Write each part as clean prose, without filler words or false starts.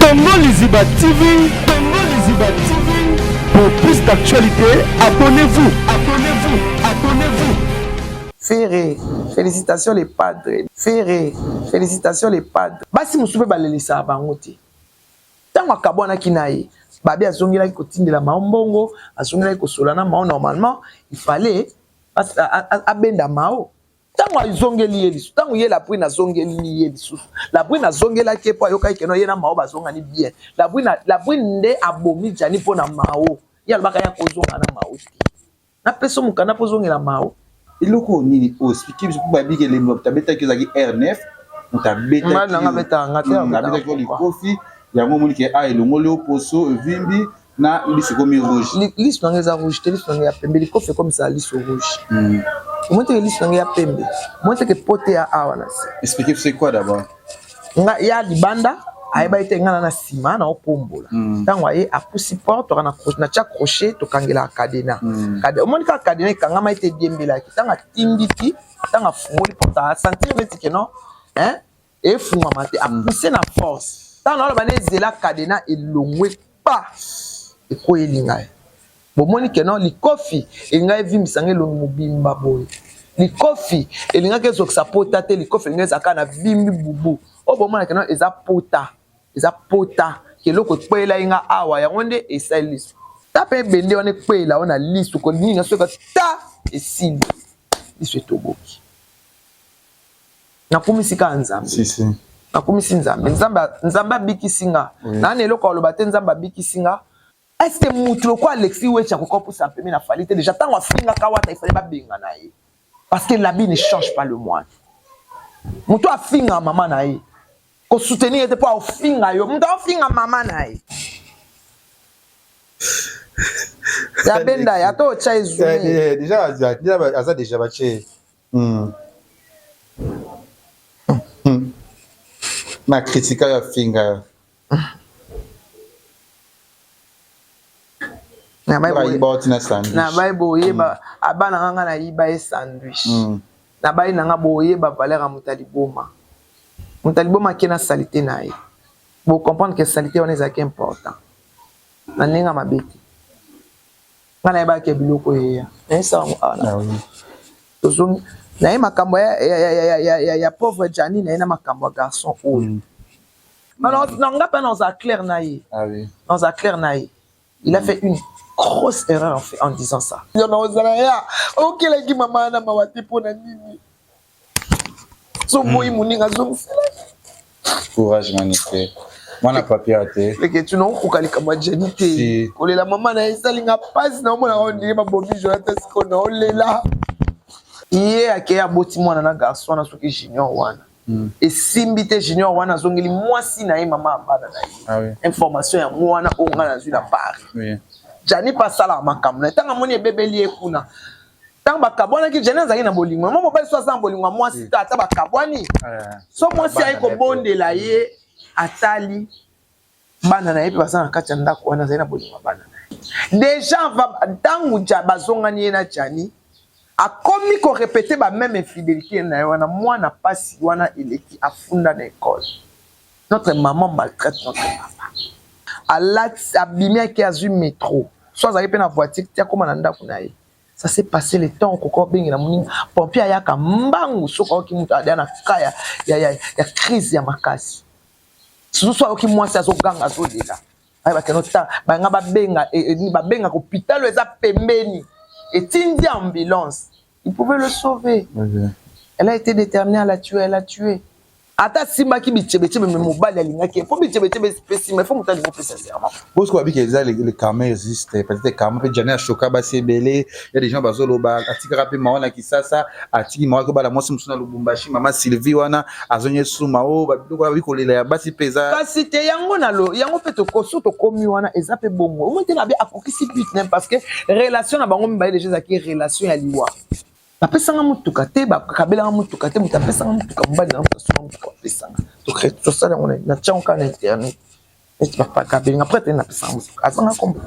Congo Liziba TV, Congo Liziba TV. Pour plus d'actualités, abonnez-vous, abonnez-vous, abonnez-vous. Ferre, félicitations les padres. Ferre, félicitations les padres. Basi mosusu mpe balelisaka bango te. Ntango akabwanaki na ye, Babi azongelaki kotindela Mao mbongo, azongelaki kosola na Mao normalement, il fallait abenda Mao. Ntango azongeli ye lisusu, ntango ye La Brune azongeli ye lisusu, La Brune azongelaki ye mpo ayokaki keno ye na Mao bazongani bien. La Brune, La Brune nde abomi Djani mpo na Mao. Ye alobaka ye akozonga na Mao te. Napesa mokanda mpo ozongela Mao. Eloko nini oyo explique biso mpo babiki elembo moto abetaki ezalaki R9 moto abetaki likofi yango omoni ke a elongoli yo poso evimbi na liso ekomi rouge. Liso nanga eza rouge te, liso nanga ya pembe, likofi ekomisaka liso rouge. Omoni teke liso nanga ya pembe, omoni teke pote ya awa na se. Explique c'est quoi d'abord? Nga ya libanda ayebaki te nga na nsima na okombola. Ntango aye apusi porte na na tia crochet tokangelaka cadena. Omoni kaka cadena ekangama ete ediembelaki. Ntango atindiki, ntango afungoli porte asentir neti ke non, hein, efungwama te, apousse na force. Ntango naloba na ezela cadena elongwe pa ekweyeli ngai. Bomoni ke non likofi elingaki evimbisa ngai elongi mobimba boye. Likofi elingaki ezokisa pota te, likofi elingaki ezalaka na vimbi bubu. Oyo bomona ke non eza pota, eza pota eloko ekweyelaki nga awa yango nde esali liso. Ta pe ebende wana ekweyela yo na liso ko nini soki ta esili liso etoboki. Nakumisi kaka Nzambe. Si, si. Nakumisi Nzambe. Nzambe, Nzambe abikisi nga. Oui. Na na eloko aloba te Nzambe abikisi nga. Est-ce que mutu lokola Alexis Wetchi akoki kopusa pembeni na Fally te déjà tango afingaka Wata il fallait babengana ye. Parce que l'habit ne change pas le moine. Mutu afinga mama na ye. Ko soutenir ye te po afinga yo. Mutu afinga mama na ye. Ya benda ya to otya ezumi. Déjà aza déjà batie. Na critika ya finga. Nabayi boyeba abana nga nga nayiba ye sandwich. Nabayi na nga boyeba valeur ya moto ya liboma. Moto ya liboma ake na salite na ye. Bo comprendre que salite wana ezalaki important. Na ndenge ya mabe te. Nga nayebaki biloko eya. Nayesa yango awa na. Tozongi naye makambo ya pauvre Gianni naye na makambo ya garçon oyo. Na nga pe naza clair na ye. Naza clair na ye. Il a fait une grosse erreur en, fait, en disant ça. Yo na ozala ya okelaki mama na mawa te mpo na nini? So boyi moninga azongisela. Courage manike. Mwana papier te. Leke tu naokoka likambo ya Jenny te. Si. Kolela mama na ye esalinga mpasi na omona on dirait babomi Jonathan sikoyo naolela. Ye akei aboti mwana na garçon wana soki junior wana. Esimbi te junior wana azongeli mwasi na ye mama ya bana na ye. Ah oui. Information ya mwana oyo nga nazwi na Paris. Oui. Gianni mpe asalaka makambo na ye. Ntango amoni ebebeli ye kuna. Ntango bakabwanaki Gianni azalaki na bolingo. Mwa mobali so aza na bolingo ya mwasi te ata bakabwani. So mwasi aye kobondela ye atali bana na ye mpe baza na kati ya ndako wana azali na bolingo ya bana na ye. Déjà ntango bazongani ye na Gianni akomi ko répéter ba même infidélité na ye wana mwana pasi wana eleki afunda na école. Notre maman maltraite notre papa. Alati abimi ake azwi métro. So azalaki mpe na voiture ti akóma na ndako na ye. Ça s'est passé le temps okoka obengela moninga pompier ayaka mbangu soki ayoki moto aya na ka ya, ya, ya, ya crise ya makasi. Susu ayoki mwasi azoganga azolela. Ayeba keno ta banga babenga babenga hôpital eza pembeni etindi ambulance. Il pouvait le sauver. Okay. Elle a été déterminée à la tuer, elle a tué. Ata simbaki bichebechebe mais mobali alingaki ye. Po bichebechebe epesi mais faut moto alingi opesa serment. Bosco babiki eza le karma existe peut-être karma mpe Gianni ashoka basi ebele ya des gens bazoloba atikaka mpe mawa na Kisasa atiki mawa kobala mwasi mosusu na Lubumbashi mama Sylvie wana azongi esuma o babiloko babi kolela ya basi mpe eza kasi te yango na lo yango mpe tokoso tokomi wana eza mpe bongo omoni te nabe akokisi but ne parce que relation na bango mibale deja ezalaki relation ya liwa. Bapesanga motuka te, bakabelanga motuka te, moto apesanga motuka mobali na moto asomba motuka bapesanga. Tosala yango na tia yango kaka na internet. Neti bakabelinga prêtre nde napesanga motuka azanga kombo.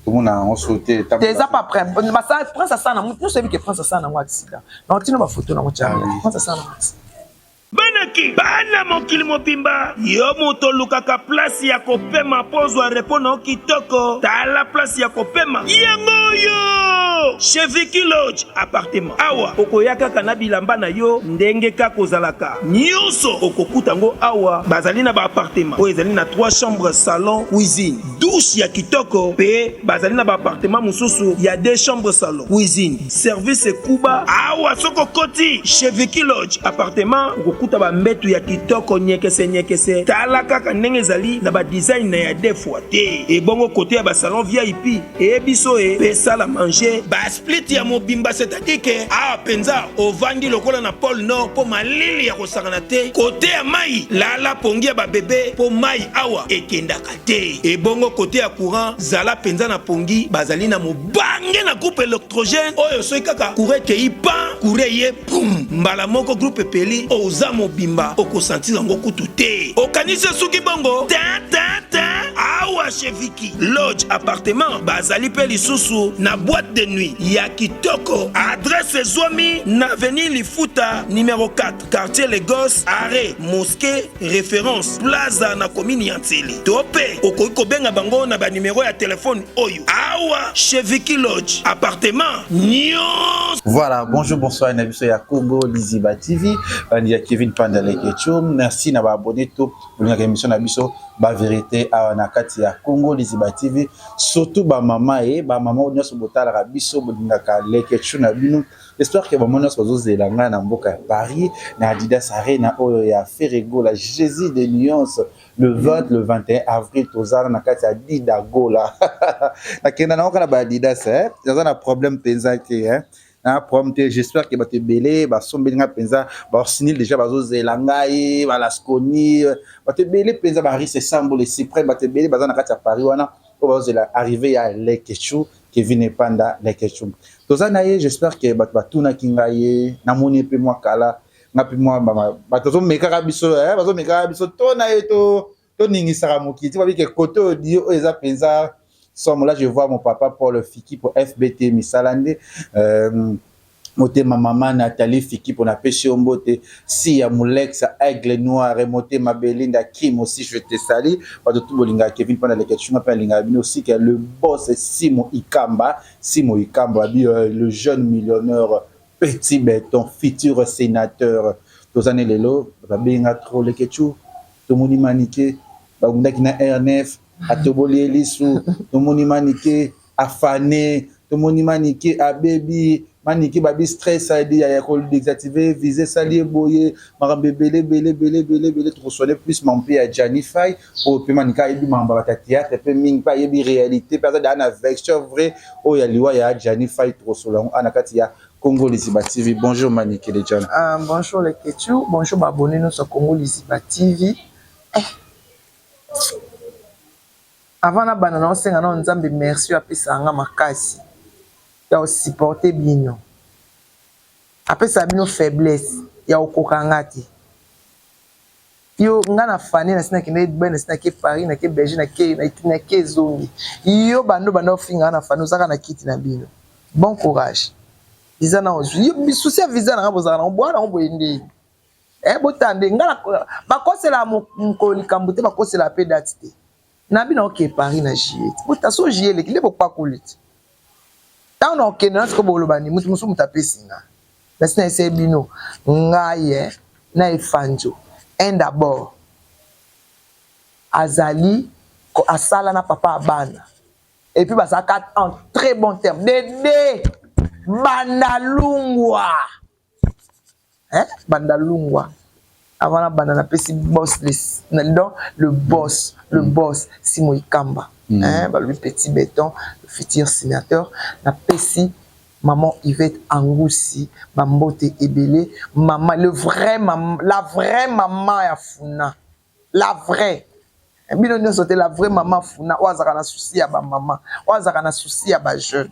Tomona yango so te. Te eza pa prince, basala prince asala na motu nyonso ayebi ke prince asala nango accident. Na otino ba photo nango tia prince asala nango accident. Bana kin. Hey! Bana mokili mobimba, yo moto olukaka place ya kopema mpo ozwa repos na yo kitoko, tala place ya kopema yango oyo! Chez Vicky Lodge appartement. Awa okoya kaka na bilamba na yo ndenge kaka ozalaka, nyonso okokuta yango awa. Bazali na ba appartement oyo ezali na 3 chambres, salon, cuisine, douche ya kitoko, mpe bazali na ba appartement mosusu ya 2 chambres, salon, cuisine, service ekuba. Awa soki okoti chez Vicky Lodge appartement, okokuta ba mbetu ya kitoko nyekese nyekese. Tala kaka ndenge ezali na ba design na ya deux fois te. Ebongo kote ya ba salon VIP eye biso e pe salle à manger ba split ya mobimba, c'est-à-dire que awa penza ovandi lokola na pole nord po malili ya kosakana te. Kote ya mayi, lala pongi ya ba bebe po mayi awa ekendaka te. Ebongo kote ya courant, zala penza na pongi, bazali na mobange na groupe electrogène oyo soki kaka courant ekeyi pan, courant eye pum, mbala moko groupe epeli, oza mobimba okosentir yango kutu te. Okanisi esuki bongo? Tin tin tin! Awa chez Vicky Lodge appartement bazali pe lisusu na boîte de nuit ya kitoko. Adresse ezwami na avenue Lifuta numero 4, quartier Lagos, arrêt Mosquée Reference Plaza na commune ya Nsele. To pe okoki kobenga bango na ba numero ya telephone oyo. Awa chez Vicky Lodge appartement nyonso. Voilà, bonjour, bonsoir, na biso ya Congo Liziba TV, bandi ya Kevin Panda Leketchou. Merci na ba abonné tout, bolingaka émission na biso ba vérité awa na kati ya Congo Liziba TV, surtout ba mama et ba mama nyonso botalaka biso, bolingaka Leketchou na bino. J'espère que bango nyonso bazozela ngai na mboka ya Paris na Adidas Arena oyo ya Ferre Gola, Jésus de nuance, le 20 le 21 avril tozala na kati ya Adidas Gola. Nakenda nango kaka na ba Adidas, eh? Naza na problème mpenza te, eh? Na problème te. J'espère que bato ebele basombeli ngai mpenza, baorsinile déjà bazozela ngai, balasconi, bato ebele mpenza, barise Sambole Suprême, bato ebele baza na kati ya Paris wana oyo bazozela arrivée ya Leketchou, Kevin Epanda Leketchou. Toza na ye, j'espère que bato batunaki ngai ye, namoni ye mpe mwa kala, nga mpe mwa bato bazomekaka biso, eh, bazomekaka biso to na ye to toningisaka mokili ti babike kote oyo dio oyo eza mpenza somo. Là je vois mon papa Paul Fiki po FBT misala nde motema mama Nathalie Fiki po napesi yo mbote, si ya Mulex Aigle Noir motema Belinda Kim aussi je te salue. Bato tu bolingaka Kevin Panda Leketchou, nga mpe alingaka bino aussi que le boss Simo Ikamba, Simo Ikamba abi le jeune millionnaire petit béton futur sénateur. Toza ne lelo babenga trop Leketchou, tomoni Manike babundaki na R9 atoboli ye lisu, tomoni Manike afane, tomoni Manike abebi, Manike babi stress ya kodésactiver visa esali ye boye, makambo ebele ebele ebele ebele ebele. Tokosone plus mampe ya Gianni Fay oyo mpe Manike ayebi makambo ya bato ya théâtre mpe mingi, mpe ayebi réalité, mpe aza daa na version vrai oyo ya liwa ya Gianni Fay. Tokosola yango na kati ya Congo Liziba TV. Bonjour Manike de John. Bonjour les Ketchou, bonjour ba abonnés nyonso ya Congo Liziba TV. Eh. Avant na banda na osenga na Nzambe merci apesa nga makasi ya osupporter bino. Apesa bino faiblesse ya okoka nga te. Yo nga na fane na sina kende Dubai, na sina ke Paris, na ke Belgique, na ke zongi. Yo bando bando ofinga na fane ozaka na kiti na bino. Bon courage. Visa na ozwi. Yo bisusi ya visa na nga bozaka na bwana ngo boye nde. Eh botande nga na bakosela mokolo likambo te, bakosela pe date te. Na bino oke Paris na juillet. Bota so juillet leki nde bopakoli te. Tango na okende na siko boloba ni mutu musu mutu apesi nga. Nasi na ese bino ngai na Efanjo un d'abord azali asala na papa abana. Et puis bazalaka en très bon terme. Dede Bandalungwa. Hein? Bandalungwa. Avant na banda na pesi boss les donc le boss, le boss Simo Ikamba. Hein, ba lui petit béton, le futur sénateur na pesi maman Yvette Angoussi, bambote ebele, maman le vrai maman, la vraie maman ya Funa. La vraie. Bino nyonso te la vraie maman Funa oyo azalaka na souci ya ba maman, oyo azalaka na souci ya ba jeune.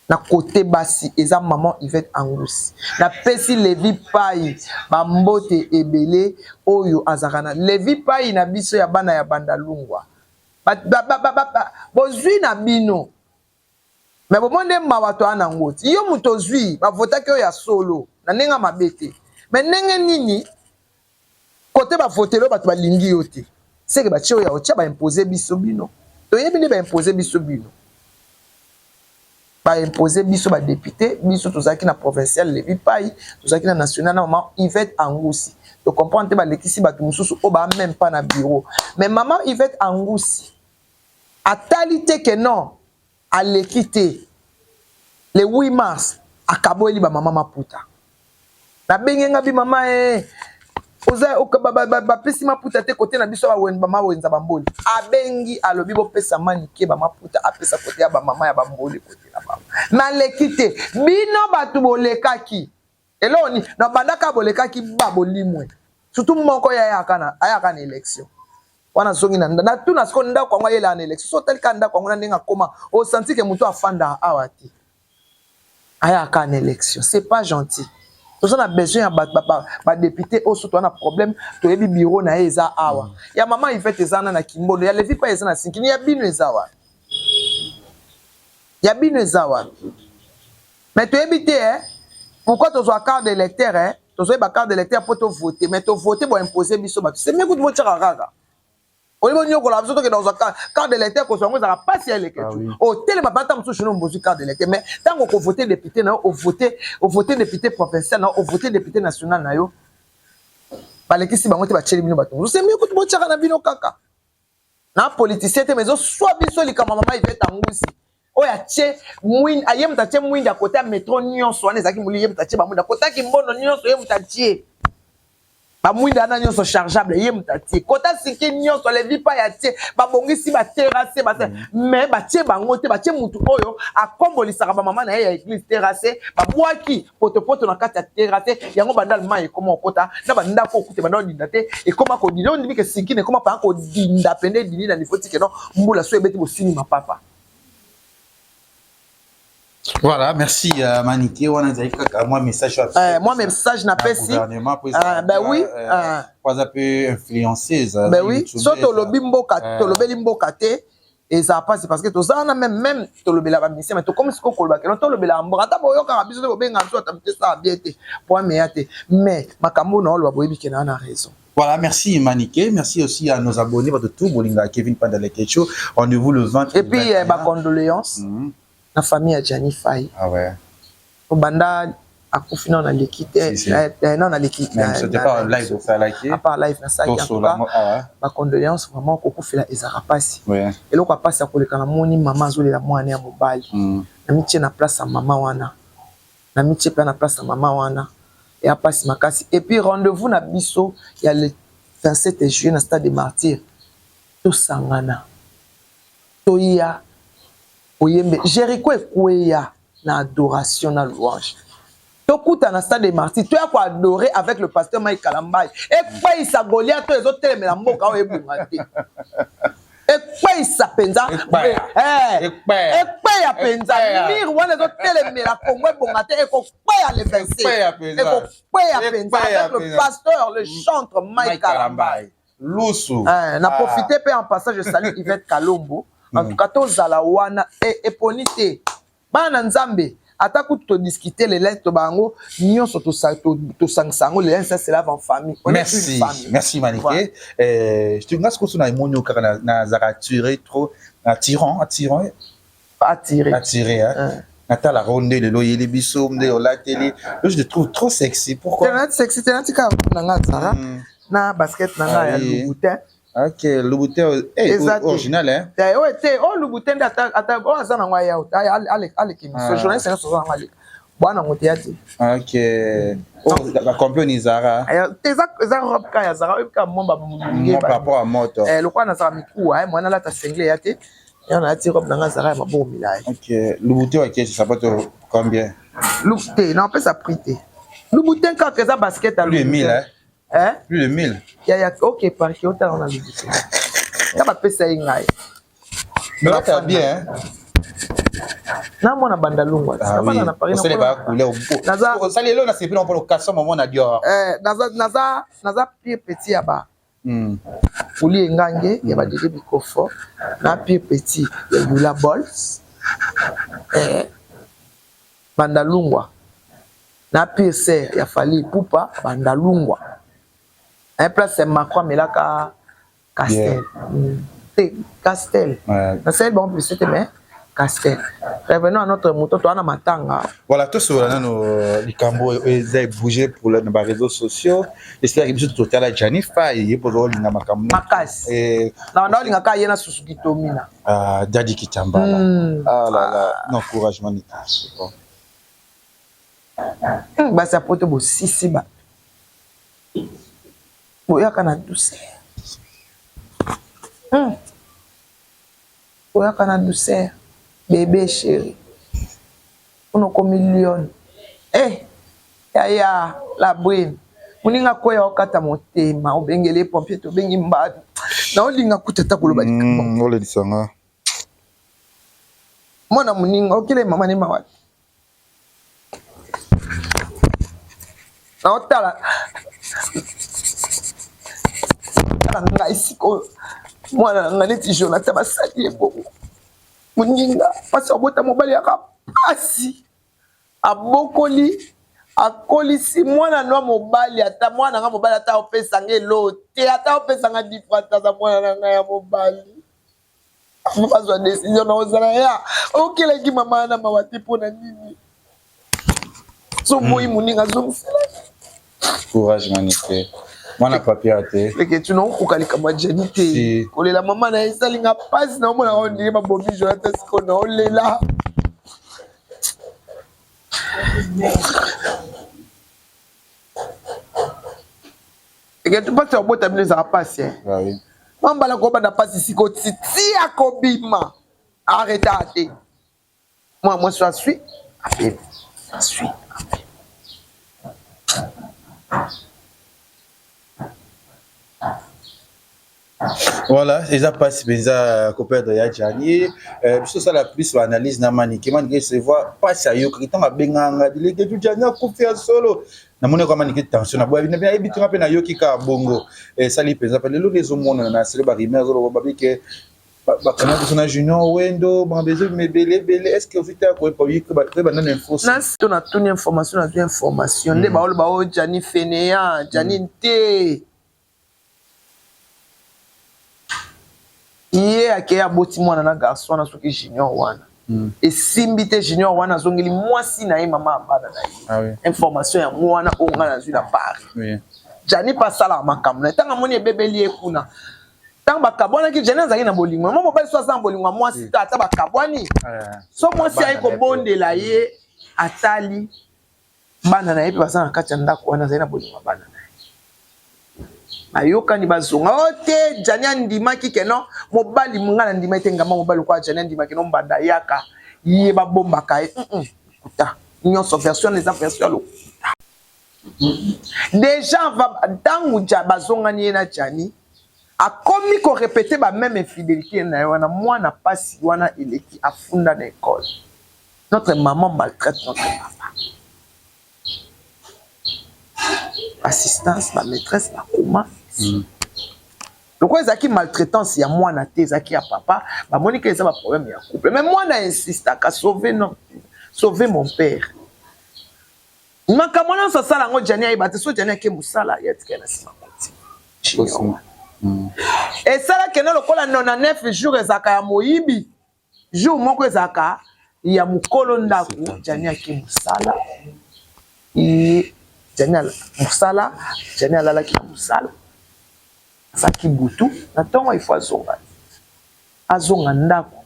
Na côté basi eza maman Yvette Angoussi. Na pesi Levi Pai ba mbote ebele oyo azalaka na Levi Pai na biso ya bana ya Bandalungwa. Ba ba ba ba, ba bozwi na bino. Mais bomoni nde mawa toa nango ti. Yo moto ozwi ba votaki oyo ya solo na ndenge mabe te. Mais ndenge nini? Kote bavotele oyo bato balingi yo te, seke batie oyo ya otia, baimpose biso bino. Toyebi nde baimpose biso bino, baimpose biso badéputé. Biso tozalaki na provincial Levi Pai, tozalaki na national na mama Yvette Angusi. Tocomprendre te, balekisi bato mosusu oyo baa même pas na bureau. Mais mama Yvette Angusi atali te ke non, aleki te. Le 8 mars akaboyeli bamama maputa. Nabenge nga bi mama e oza bapesi maputa te kote na biso bama wenza bamboli. Abengi, alobi bopesa Manike bamaputa, apesa kote ya bamama ya bamboli kote na bango. Naleki te, bino bato bolekaki eloko nini na bandaka bolekaki ba bolimwe. Surtout moko ye ayaka na élection wana, azongi na natuna sikoyo ndako yango ayelaka na élection. So otali kaka ndako yango na ndenge akoma, osanti ke moto afanda awa te, ayaka na élection. C'est pas gentil. Toza na besoin ya badéputé oyo so toza na problème, toyebi bureau na ye eza awa. Ya mama Ivete eza wana na Kimbondo, ya Levi pa eza na Sinkini, ya bino eza wapi? Ya bino eza wapi? Mais toyebi te eh? Pourquoi tozwa carte d'électeur eh? Tozoyeba carte d'électeur mpo tovote, mais tovote, boimpose biso bato. C'est mieux kutu botiaka kaka oyebi onyokola biso. Tokenda kozwa carte d'électeur, kozwa yango ezalaka mpasi ya eleketu. Otelema mpe ata mosusu no bozwi carte d'électeur, mais ntango okovote député na yo, ovote, ovote député provincial na yo, ovote député national na yo, balekisi bango te, batieli bino bato mosusu. C'est mieux kutu botiaka na bino kaka na politicien te. Mais ezoswa biso likambo mama Ivete Angusi oyo atie mwinda, aye moto atie mwinda kote ya métro nyonso wana ezalaki molili. Ye moto atie bamwinda kotaki mbono nyonso, ye moto atie bamwinda wana nyonso chargeable, ye moto atie kota siki nyonso. Levi pa ya tie, babongisi baterrasse, mais batie bango te. Batie mutu oyo akombolisaka bamama na ye ya église terrasse. Babwaki potopoto na kati ya terrasse yango. Banda mai ekoma okota na bandako, okute banda odinda te, ekoma kodinda. Ondimi ke Sinkini ekoma mpaka kodinda pende, edindi na niveau tike no mbula so ebeti, bosini mapapa. Voilà, merci Manike. Wana ezali kaka mwa message. Mwa message napesi. Gouvernement. Ben oui. Po aza mpe influenceuse. Ben oui, so tolobi mboka, tolobeli mboka te, ezala mpasi, parce que toza wana même tolobela bamusicien, mais tokomi sikoyo koloba keno tolobela mboka. Ata boyokaka biso te, bobengaka biso ata te, esala bien te po ameya te, mais makambo na oloba, boyebi ke na na raison. Voilà, merci Maniké. Merci aussi à nos abonnés, votre tout, Bolinga, Kevin Pandalekecho. Rendez-vous le 20. Et puis, ma condoléance. La famille ya Gianni Faye. Ah ouais. Obanda akufi nano naleki te, nano naleki. À part live nasalaki. En tout cas, bacondoléance vraiment. Kokufela ezalaka mpasi, eloko ya mpasi ya koleka. Namoni mama azolela mwana ya mobali. Namitie na place ya mama wana, namitie mpe na place ya mama wana, eya mpasi makasi. Et puis rendez-vous na biso ya le 27 juillet na stade de Martyr, tosangana, toya oyembe Jericho ekweya na adoration na louange. Tokuta na stade de Martyr, toya koadorer avec le pasteur Mike Kalambai. Ekweyisa Goliath oyo ezotelemela mboka oyo ebunga te, ekweyisa mpenza, ekweya mpenza mur wana ezotelemela Kongo ebonga te, ekokweya le 27, ekokweya mpenza avec le pasteur, le chantre Mike Kalambai. Lusu. Na profite mpe en passant, je salue Yvette Kalombo. En tout cas, tozala wana eponi te bana Nzambe. Ata kutu todiscute lelo, toba yango nyonso, tosangisa yango lelo, ça se lave en famille. On merci famille. Merci Manike, voilà. Nga sikoyo na emoni kaka nazalaka attiré, trop attirant, attirant. Attiré. Attiré, hein. Natalaka o nde lelo oyeli biso, nde olateli, je te trouve trop sexy. Pourquoi? Nati sexy te, nati kaka na nga Zara na basket na nga ya Louboutin. Ok, Louboutin eh, original hein? Te, oyo te, oyo Louboutin nde ata oyo aza nango aya aleki miso. Journaliste nyonso aza nango aleka bwana nango te ya te. Ok, bacomplet ni Zara. Te, eza robe ka ya Zara. Oyebi kaka mo bamolinge par rapport à moto. Lokola nazala mikuwa, mwana alata sengle ya te, yango nalati robe nanga Zara ya maboko milai. Ok, Louboutin wakesi sapato combien? Te, na opesa prix te. Louboutin kaka eza basket. Plus de 1000 hein? Hein? Plus de 1000. Ya ok, parki otala na Louboutin nga bapesa ye ngai. Mais là, t'as bien, hein? Na mwana banda lungwa. Ah oui. Na Paris. Osali ba couleur. Naza osali elo na sepela mpona okasa mama na Dior. Eh, naza pire petit ya ba Puli Engange, ya badede Bikofo, na pire petit ya Yula Bols. Eh, banda lungwa. Na pire sœur ya Fally Ipupa, banda lungwa. Un place Macron amelaka Castel. Te Castel. Nasali bango publicité mais Castel. Revenons à notre mouton, toi na matanga. Voilà, tout ce nano likambo eza bouger pour na ba réseaux sociaux. J'espère que biso totala Gianni Faye ye po olinga makambo. Makasi. Eh na na olinga ka ye na Suzuki Tomina. Ah Daddy Kitambala. Ah là là, non courage Manita. Bon. Basi ya poto bosisi bato. Boyaka na douceur. Boyaka na douceur. Bébé chéri. Kuna okomi lion. Eh, yaya la brune. Moninga koya okata motema, obengeli ye pompier tobengi mbadu. Na olinga kuta ata koloba likambo. Olelisa nga. Mwana moninga okele mama ne mawa. Naotala tala ngai sikoyo mwana na ngai neti Jonathan basali ye bongo. Moninga mpasi abota mobali yaka mpasi abokoli akolisi mwana nwa mobali ata mwana nga mobali ata opesa nga elo te ata opesa nga 10 francs aza mwana na ngai ya mobali. Bazwa décision na ozala ya okelaki mama na mawa te mpo na nini so boyi moninga azongisela. Courage Manike. Mwana papier te. Leke tu naokoka likambo ya Jenny te. Si. Kolela mama na ye esalinga mpasi na omona ngo ndenge babomi Jonathan sikoyo naolela. Leke tu mpasi ya kobota bino ezalaka mpasi. Ah oui. Mwa mbala kobanda mpasi sikoyo titi akobima arrêta te. Mwa mwasi aswi apemi aswi apemi. Voilà, eza mpasi mpenza koperdre ya Gianni. Biso osala plus baanalyse na Manike. Manike se voit mpasi ayokaki ntango abengaka nga bileke tu Gianni akufi ya solo. Namoni kwa Manike tension na boya bino ayebi tinga mpe nayoki kaka bongo. Esali mpenza mpe lelo nde ezomonana na selo ba rumeur ezoloba babi ke bakanga biso na Junior Wendo makambo ezobima ebele ebele. Est ce que ozwi te koyeba nano info? To natuni information, nazwi information nde baoloba oyo Gianni fainéant, Gianni te. Ye akei aboti mwana na garçon wana soki Junior wana. Esimbi te Junior wana azongeli mwasi na ye mama ya bana na ye. Ah oui. Information ya mwana oyo ngai nazwi na Paris. Oui. Gianni mpe asalaka makambo na ye. Ntango amoni ebebeli ye kuna. Ntango bakabwanaki Gianni azalaki na bolingo. Mama mobali so aza na bolingo ya mwasi te ata bakabwani. So mwasi aye kobondela ye atali bana na ye mpe baza na kati ya ndako wana azali na bolingo ya bana na ye. Bayokani bazonga o te Gianni andimaki ke non mobali nga na ndimaki te ngamba mobali lokola Gianni andimaki no mbanda yaka ye babombaka ye kuta nyonso version eza version ya lokuta. Déjà ntango bazongani ye na Gianni akomi ko répéter ba même infidélité na ye wana mwana pasi wana eleki afunda na école. Notre maman maltraite notre papa. Assistance, ba maîtresse, ba koma. Lokola ezalaki maltraitance ya mwana te ezalaki ya papa, bamoni ke eza ba problème ya couple. Mais mwana insistaka sauver non, sauver mon père. Makambo wana nyonso asala yango Gianni ayeba te so Gianni ake mosala ye atikali na nsima koti. Junior wana. Esalaki na lokola 99 jours ezalaka ya moyibi. Jour moko ezalaka ya mokolo ndako Gianni ake mosala. Ye Gianni mosala, Gianni alalaki na mosala. Azalaki butu na ntongo il faut azonga. Azonga ndako.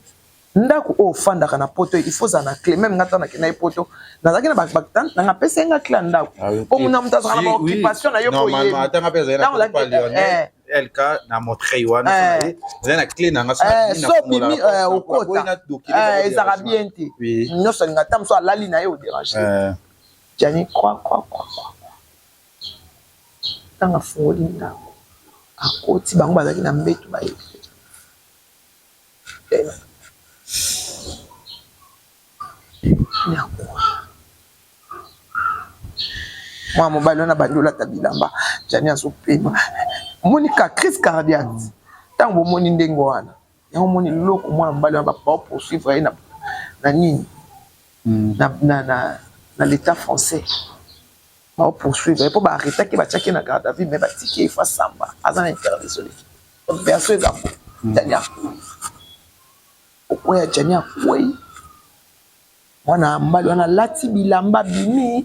Ndako oyo ofandaka na poto il faut ozala na clé. Même nga ntango nakenda ye poto nazalaki na batante nanga apesa ye nga clé ya ndako. Po na moto azalaka na ba occupation na yo po Normalement, oyebi. ata nga mpe azali na Ntango papa ozalaki- Lionel LK na Montreuil wana so na ye, azali na clé na nga so na Eh, bimi na so fongola obimi la porte, na okota. boyi na dokile na Ezalaka dérangement. bien te. Oui. Nyonso alinga ata mosu alali na ye odérange. Gianni croix croix croix croix. Ntango afungoli ndako akoti bango bazalaki na mbeto bayebi. Mwana mobali wana bandi olata bilamba Gianni azopema. Omoni ka crise cardiaque. Ntango bomoni ndenge wana yango omoni loko mwana mobali wana bao poursuivre ye na nini na l'état français. Bao poursuivre ye po ba arretaki batiaki ye na garde à vue mais batiki ye il faut asamba aza na interdiction de quitter version eza bo Djany akwei kokweya Djany akwei mwana mobali wana alati bilamba abimi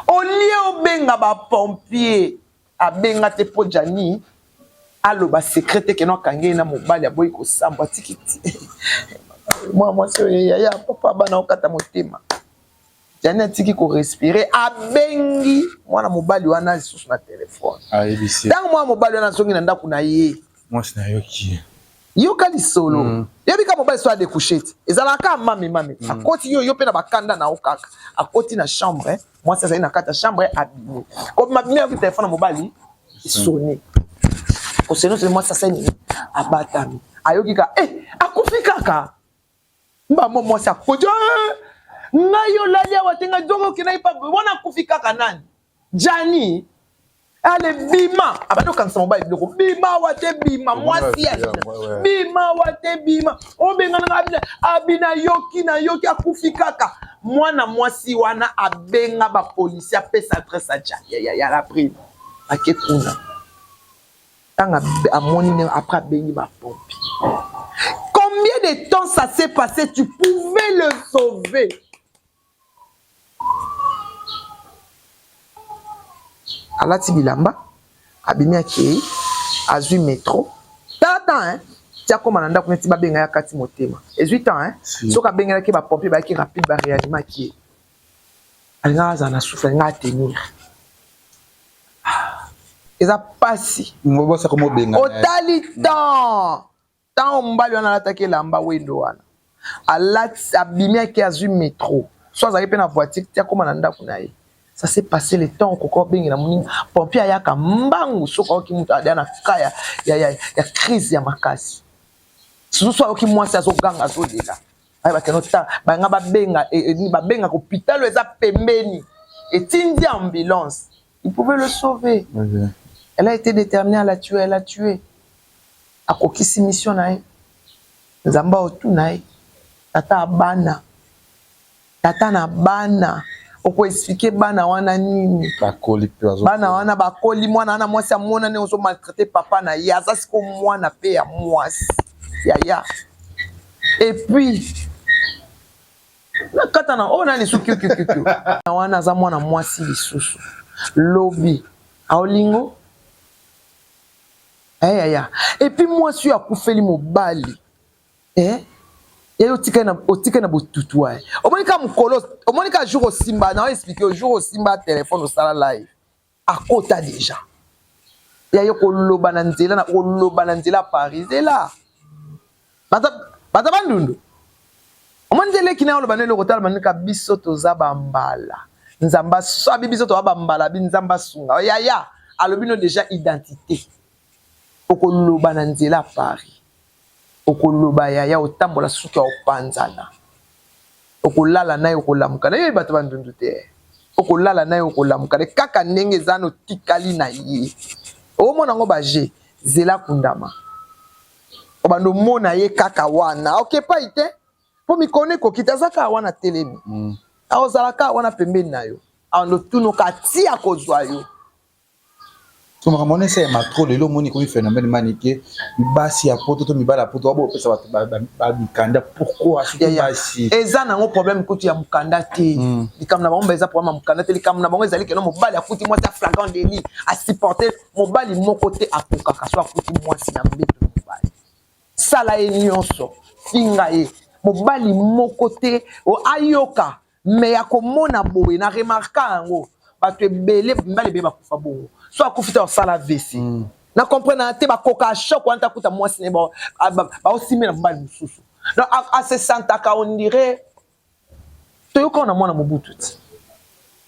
au lieu obenga ba pompier abenga te po Djany aloba secret te keno akangi ye na mobali aboyi kosambwa atiki mwana mwasi oyo yaya papa bana okata motema Djany atiki ko respirer abengi mwana mobali wana lisusu na telephone. Ayebisi. Tango mwana mobali wana azongi na ndako na ye. Mwasi na yoki. Yoka lisolo. Yobi ka mobali so a découcher ti. Ezalaka kaka mami mami. Akoti yo yo pe na bakanda na yo kaka. Akoti na chambre, mwasi azali na kati ya chambre abimi. Kobima abimi ayoki telephone ya mobali esonne. Kosone sone mwasi asali nini? Abatami. Ayoki ka eh akufi kaka. Mbamo mwasi akoti eh, ngai olali awa te ngai zonga okendaki pa wana akufi kaka nani Djany ale bima abandi okangisa mobali biloko bima awa te bima mwasi ya bima awa te bima obengana nga abina abina yoki na yoki akufi kaka mwana mwasi wana abenga ba policier apesa adresse ya Djany ya, ya la prime ake kuna Tanga amoni ndenge après abengi ba pompiers. Combien de temps ça s'est passé tu pouvais le sauver. Alati bilamba abimi akei azwi metro tala temps hein ti akoma na ndako neti babenga ye akati motema ezwi temps hein soki abengelaki ba pompiers bayaki rapide ba reanimaki ye alingaka azala na souffle alingaka atenir Eza pasi. Otali temps tango mobali wana alataki elamba wendo wana alati abimi ake azwi metro so azalaki pe na voiture ti akoma na ndako na ye ça s'est passé le temps okoka obengela moninga pompier ayaka mbangu soki ayoki moto aza na cas ya, ya, ya, ya crise ya makasi surtout so ayoki mwasi azoganga azolela Aye bakende ota banga babenga e, e, babenga hôpital oyo eza pembeni etindi ambulance il pouvait le sauver okay. Elle a été déterminée à la tuer, elle a tué. Akokisi mission na ye nzambe aotuna ye tata ya bana tata na bana okoexplike bana wana nini bakoli pe bazo bana wana bakoli mwana wana mwasi amona ndenge ozo maltraite papa na ye aza siko mwana pe ya mwasi yaya et puis nakata na oyo nani su kiukiukiu na wana aza mwana mwasi lisusu lobi aolingo eh, yaya et puis mwasi oyo akufeli mobali Eh? Yayo otikali na otikali na botutu eh. Omoni ka mukolo, omoni ka jour osimba na expliquer jour osimba téléphone osala live. Akota déjà. Yayo koloba na nzela na koloba na nzela Paris zela. Baza baza bandundu. Omoni nzela eleki na oloba na eloko tala manika biso toza ba mbala. Nzamba sabi biso toza ba mbala bi nzamba sunga. Yaya alobi no déjà identité. Okoloba na nzela Paris. Okoloba yaya otambola suki ya opanzana okolala naye okolamuka naye oyebi bato bandundu te okolala naye okolamuka naye kaka ndenge eza wana otikali na ye omona yango ba jeux zela kundama obanda omona ye kaka wana oke epai te po mikono ekoki te aza kaka wana atelemi mm. akozala kaka wana pembeni na yo abanda otunoka ti akozwa yo So makambo wana esalema trop lelo omoni ekomi phénomène manike basi ya poto to mibali ya poto babo opesa bato bamikanda pourquoi surtout basi eza nango problème kutu ya mokanda te hmm. likambo na bango eza problème ya mokanda te likambo na bango ezali keno mobali akuti mwasi ya flagrant délit asupporte mobali moko te akokaka so akuti mwasi na mbeto na mobali sala ye nyonso finga ye mobali moko te ayoka Mais ya komona boye na remarka yango bato ebele mibali ebele bakufa bongo so akufi te osala AVC mm. na comprendre te bakoka choc wana takuta mwasi na ye baosimbe na mobali mosusu donc ase santaka on dirait toyoka na mwana mobutu ti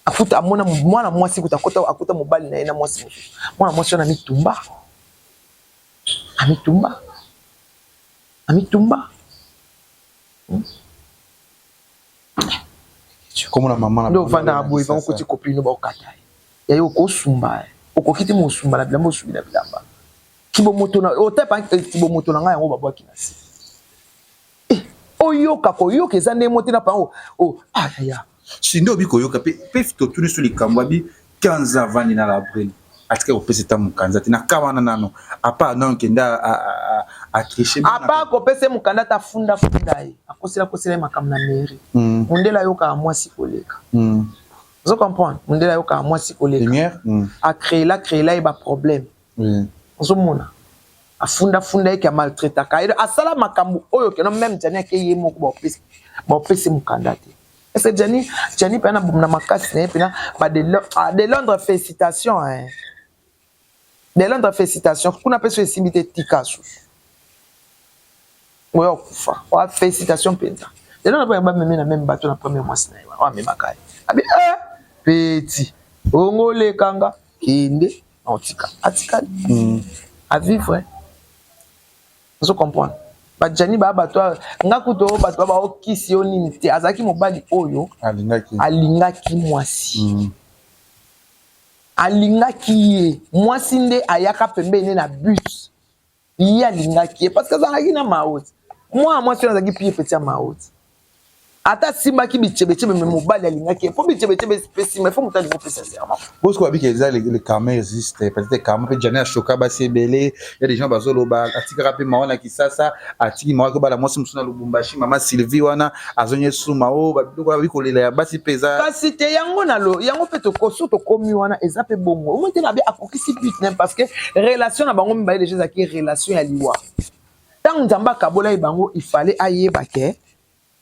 afuta amona mwana mwasi kuta akota akuta mobali na ye na mwasi mosusu mwana mwasi wana amitumba amitumba amitumba hmm? komona mama na nde ofandaka boye bango koti copine baokata ye yaye okosumba okoki te mosumba na bilamba osubi na bilamba kibomoto na otepa eh, kibomoto na ngai yango babwaki na se eh, oyoka koyoka eza ndenge mote na pango oh, ah, yaya si nde obi koyoka pe pe totuni so likambo abi 15 ans avandi na Labrune, atika kopesa eta mokanza te na ka wana nano, apa nano kende atriche. Apa kopesa ye mokanda ata afundafunda ye, akosela kosela ye makambo na mairie. Mondele ayokaka mwasi koleka. Ozo comprendre? Mondele ayokaka mwasi koleka. Lumière. Acréela créela ye baproblème. Ozomona, afundafunda ye ke amaltraitaka ye, asala makambo oyo keno même Jani ake ye moko, baopesi mokanda te. Est-ce que Jani mpena na makasi na ye mpena de Londres, félicitation, hein. De Londres, félicitation. Kuna mpe so esimbi te, tika susu oyo okufa oa. Félicitation mpenza de Londres, mpe bamemi na même bato na premier mwasi na ye wana oyo amemaka ye, abi eh, petit ongo olekanga, kende na otika atikali avivre. Ozo comprendre? Bajani baya bato nga kutu oyo bato baokisi yo nini te. Azalaki mobali oyo alingaki. Alingaki mwasi. Alingaki ye mwasi nde ayaka pembeni na but ye alingaki ye parce que azalaki na maoti. Mwana mwasi oyo azalaki pie petit ya maoti, ata asimbaki bichebechebe, me mobali alingaki ye mpo bichebechebe mpe nsima ifo moto alingi opesa serment. Bosco babiki eza le karma existe, peut-être karma mpe Jani ashoka basi ebele. Ya des gens bazoloba atikaka mpe mawa na Kisasa, atiki mawa kobala mwasi mosusu na Lubumbashi, mama Sylvie wana azongi esuma o babiloko babi kolela ya basi mpe eza. Kasi te, yango na yango mpe tokoso tokomi wana, eza mpe bongo. Omoi te na be akokisi but ne, parce que relation na bango mibale déjà ezalaki relation ya liwa. Ntango Nzambe akabola ye bango, il fallait ayeba ke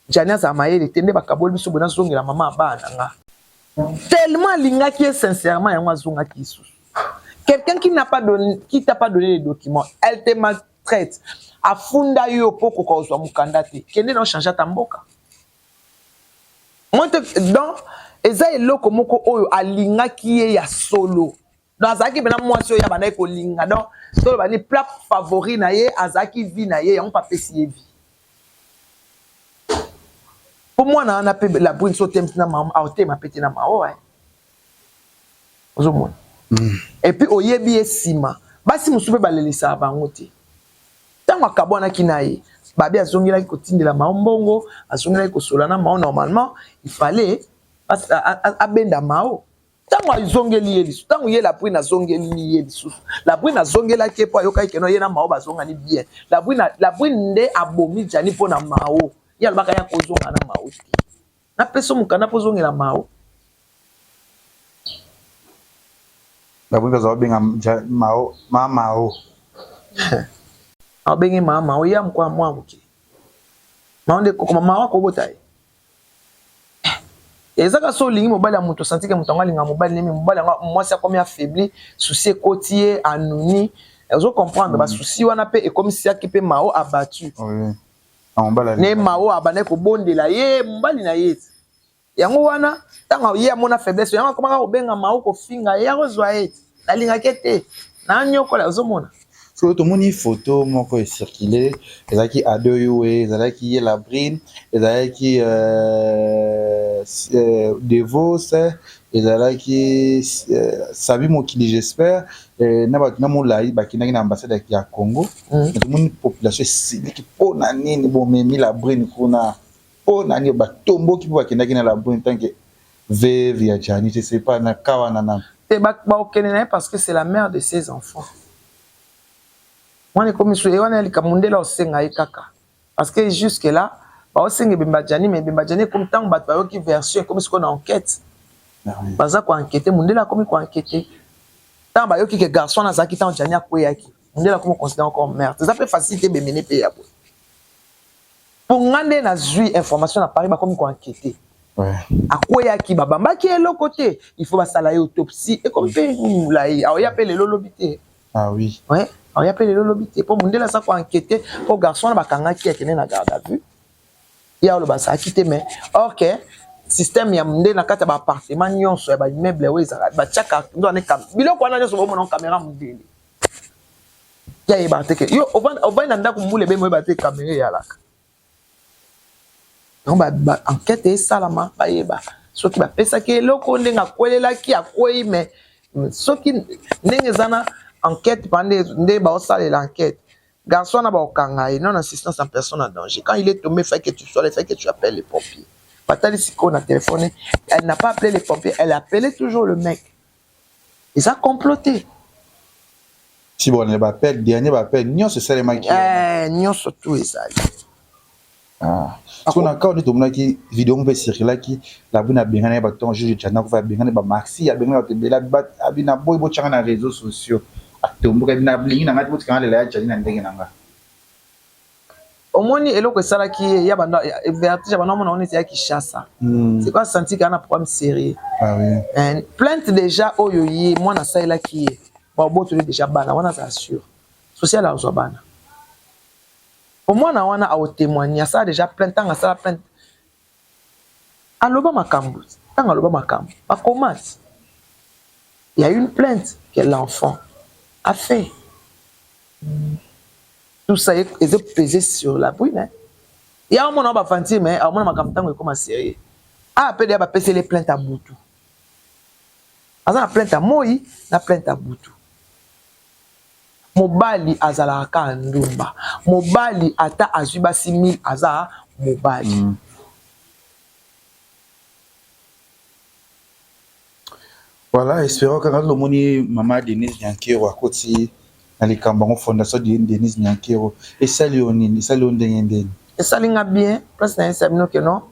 Jani azala mayele te nde bakaboli biso boye, nazongela mama ya bana na nga. Tellement alingaki ye sincèrement, yango azongaki lisusu. Quelqu'un qui n'a pas donné, qui t'a pas donné les documents, elle te maltraite, afunda yo mpo koka kozwa mokanda te, kende na ochange ata mboka. Moi te, donc eza eloko moko oyo alingaki ye ya solo. Donc azalaki mpena mwasi oyo abandaki kolinga. Donc toloba ni plat favori na ye azalaki vie na ye, yango mpe apesi ye vie mpo mwana wana mpe La Brune so otemisi na mama, aotema mpe te na mao. Ozomona? Et puis oyebi ye nsima, basi mosusu mpe balelisaka bango te. Ntango akabwanaki na ye, babi azongelaki kotindela mao mbongo, azongelaki kosola na mao normalement. Il fallait abenda mao ntango azongeli ye lisusu. Ntango ye La Brune azongeli ye lisusu, La Brune azongelaki ye mpo ayokaki keno ye na mao bazongani bien. La Brune nde abomi Jani mpo na mao. Ye alobaka ya kozonga na mao te, napesa mokanda mpo ozongela mao. La Brune aza kobenga mao ma mao. Abenge maa mao ya mokwa mwa moke, mao nde kokoma mao akobota ye. Eza kaka so olingi mobali ya moto, osanti ke moto yango alinga mobali nemi mobali yango, mwasi akomi affaibli, souci ekoti ye, anuni. Ozo comprendre? Basusi wana mpe ekomisiaki mpe mao abattu. Ne mao abandaki kobondela ye mobali na ye. Yango wana ntango ye amona faiblesse yango, akomaka kobenga mao, kofinga ye, akozwa ye, nalingaki te, nanyokola. Ozomona? Soki tomoni photo moko ecircule, ezalaki Ado Yuwe, ezalaki ye Labrine, ezalaki Devos, ezalaki Sabi Mokili, j'espère, na bato na molai bakendaki na ambassade ya Congo. Tomoni population esiliki: mpo na nini bomemi Labrine kuna? Mpo na nini batomboki mpo bakendaki na Labrine tant que veuve ya Jani? Je sais pas na ka wana nano. Te, bakokende na ye parce que c'est la mère de ses enfants. Wana ekomi so wana ya likambo ndela osenga ye kaka, parce que jusque là baosenga ebemba Jani, mais ebemba Jani ekomi ntango bato bayoki version, ekomi sikoyo na enquête, baza koenquête. Mondele akomi koenquête ntango bayoki ke garçon wana azalaki ntango Jani akweyaki. Mondele akomi considère encore meurtre. Eza mpe facile te, ebemene mpe ya boye. Mpo nga nde nazwi information na Paris, bakomi koenquête. Akweyaki, babambaki eloko te, il faut basala ye autopsie. Ekomi mpe molai, aoya mpe lelo lobi te. Ah oui. Ouais, aoya mpe lelo lobi te, mpo mondele aza koenquête mpo garçon wana bakangaki, akende na garde à vue. Ye aloba azalaki te, mais or ke système ya nde na kati ya baappartement nyonso ya baimmeuble oyo ezalaka, batiaka biloko wana nyonso, bomona caméra. Mondele ye ayebaka te ke yo ovandi na ndako, mbula ebemi, oyeba te caméra eyalaka. Donc baenquête esalama, bayeba soki bapesaki eloko ndenge akwelelaki, akwei. Mais soki ndenge eza na enquête pa nde baosalela enquête, garçon wana baokanga ye non assistance en personne en danger. Quand il est tombé, fait que tu sois là, fait que tu appelles les pompiers. Batali sikoyo na téléphone, elle n'a pas appelé les pompiers, elle appelait toujours le mec. Eza complot te. Si bon, ba appel, dernier ba appel, nyonso esalemaki. Eh, nyonso tout ezali. Ah. So na kawo nde tomonaki video moko mpe circulaki la brune abengana ye bato ntango juge Djana kufa abengana ba maxi abengana bato ebele abi na boyi botyanga na réseaux sociaux atomboka abi nalingi na ngai te botika nga lela ya Djani na ndenge na nga. Omoni eloko esalaki ye ya banda vertige banda omona neti ya Kinshasa. C'est quoi senti kana problème sérieux. Ah oui. Eh, plainte déjà oyo ye mwana asalelaki ye babotoli déjà bana wana azala sûr social azwa bana po mwana wana aotémoigne asala déjà plainte ntango asala plainte aloba makambo ntango aloba makambo bakomati il y a une plainte que l'enfant a fait. Tout ça ezo peser sur la brune, hein. Ya omona ba fanti mais amona makambo ntango ekoma sérieux. Ah pe deya bapeseli plainte ya butu. Aza na plainte ya moi na plainte ya butu. Mobali azalaka kaka ndumba. Mobali ata azwi basi 1000 aza mobali. Voilà, espérons que nous lomoni mama Denise Nyankero akoti na likambo yango fondation de Denise Nyankero esali yo nini, esali yo ndenge ndeni? Esali nga bien, place na yesa bino ke non,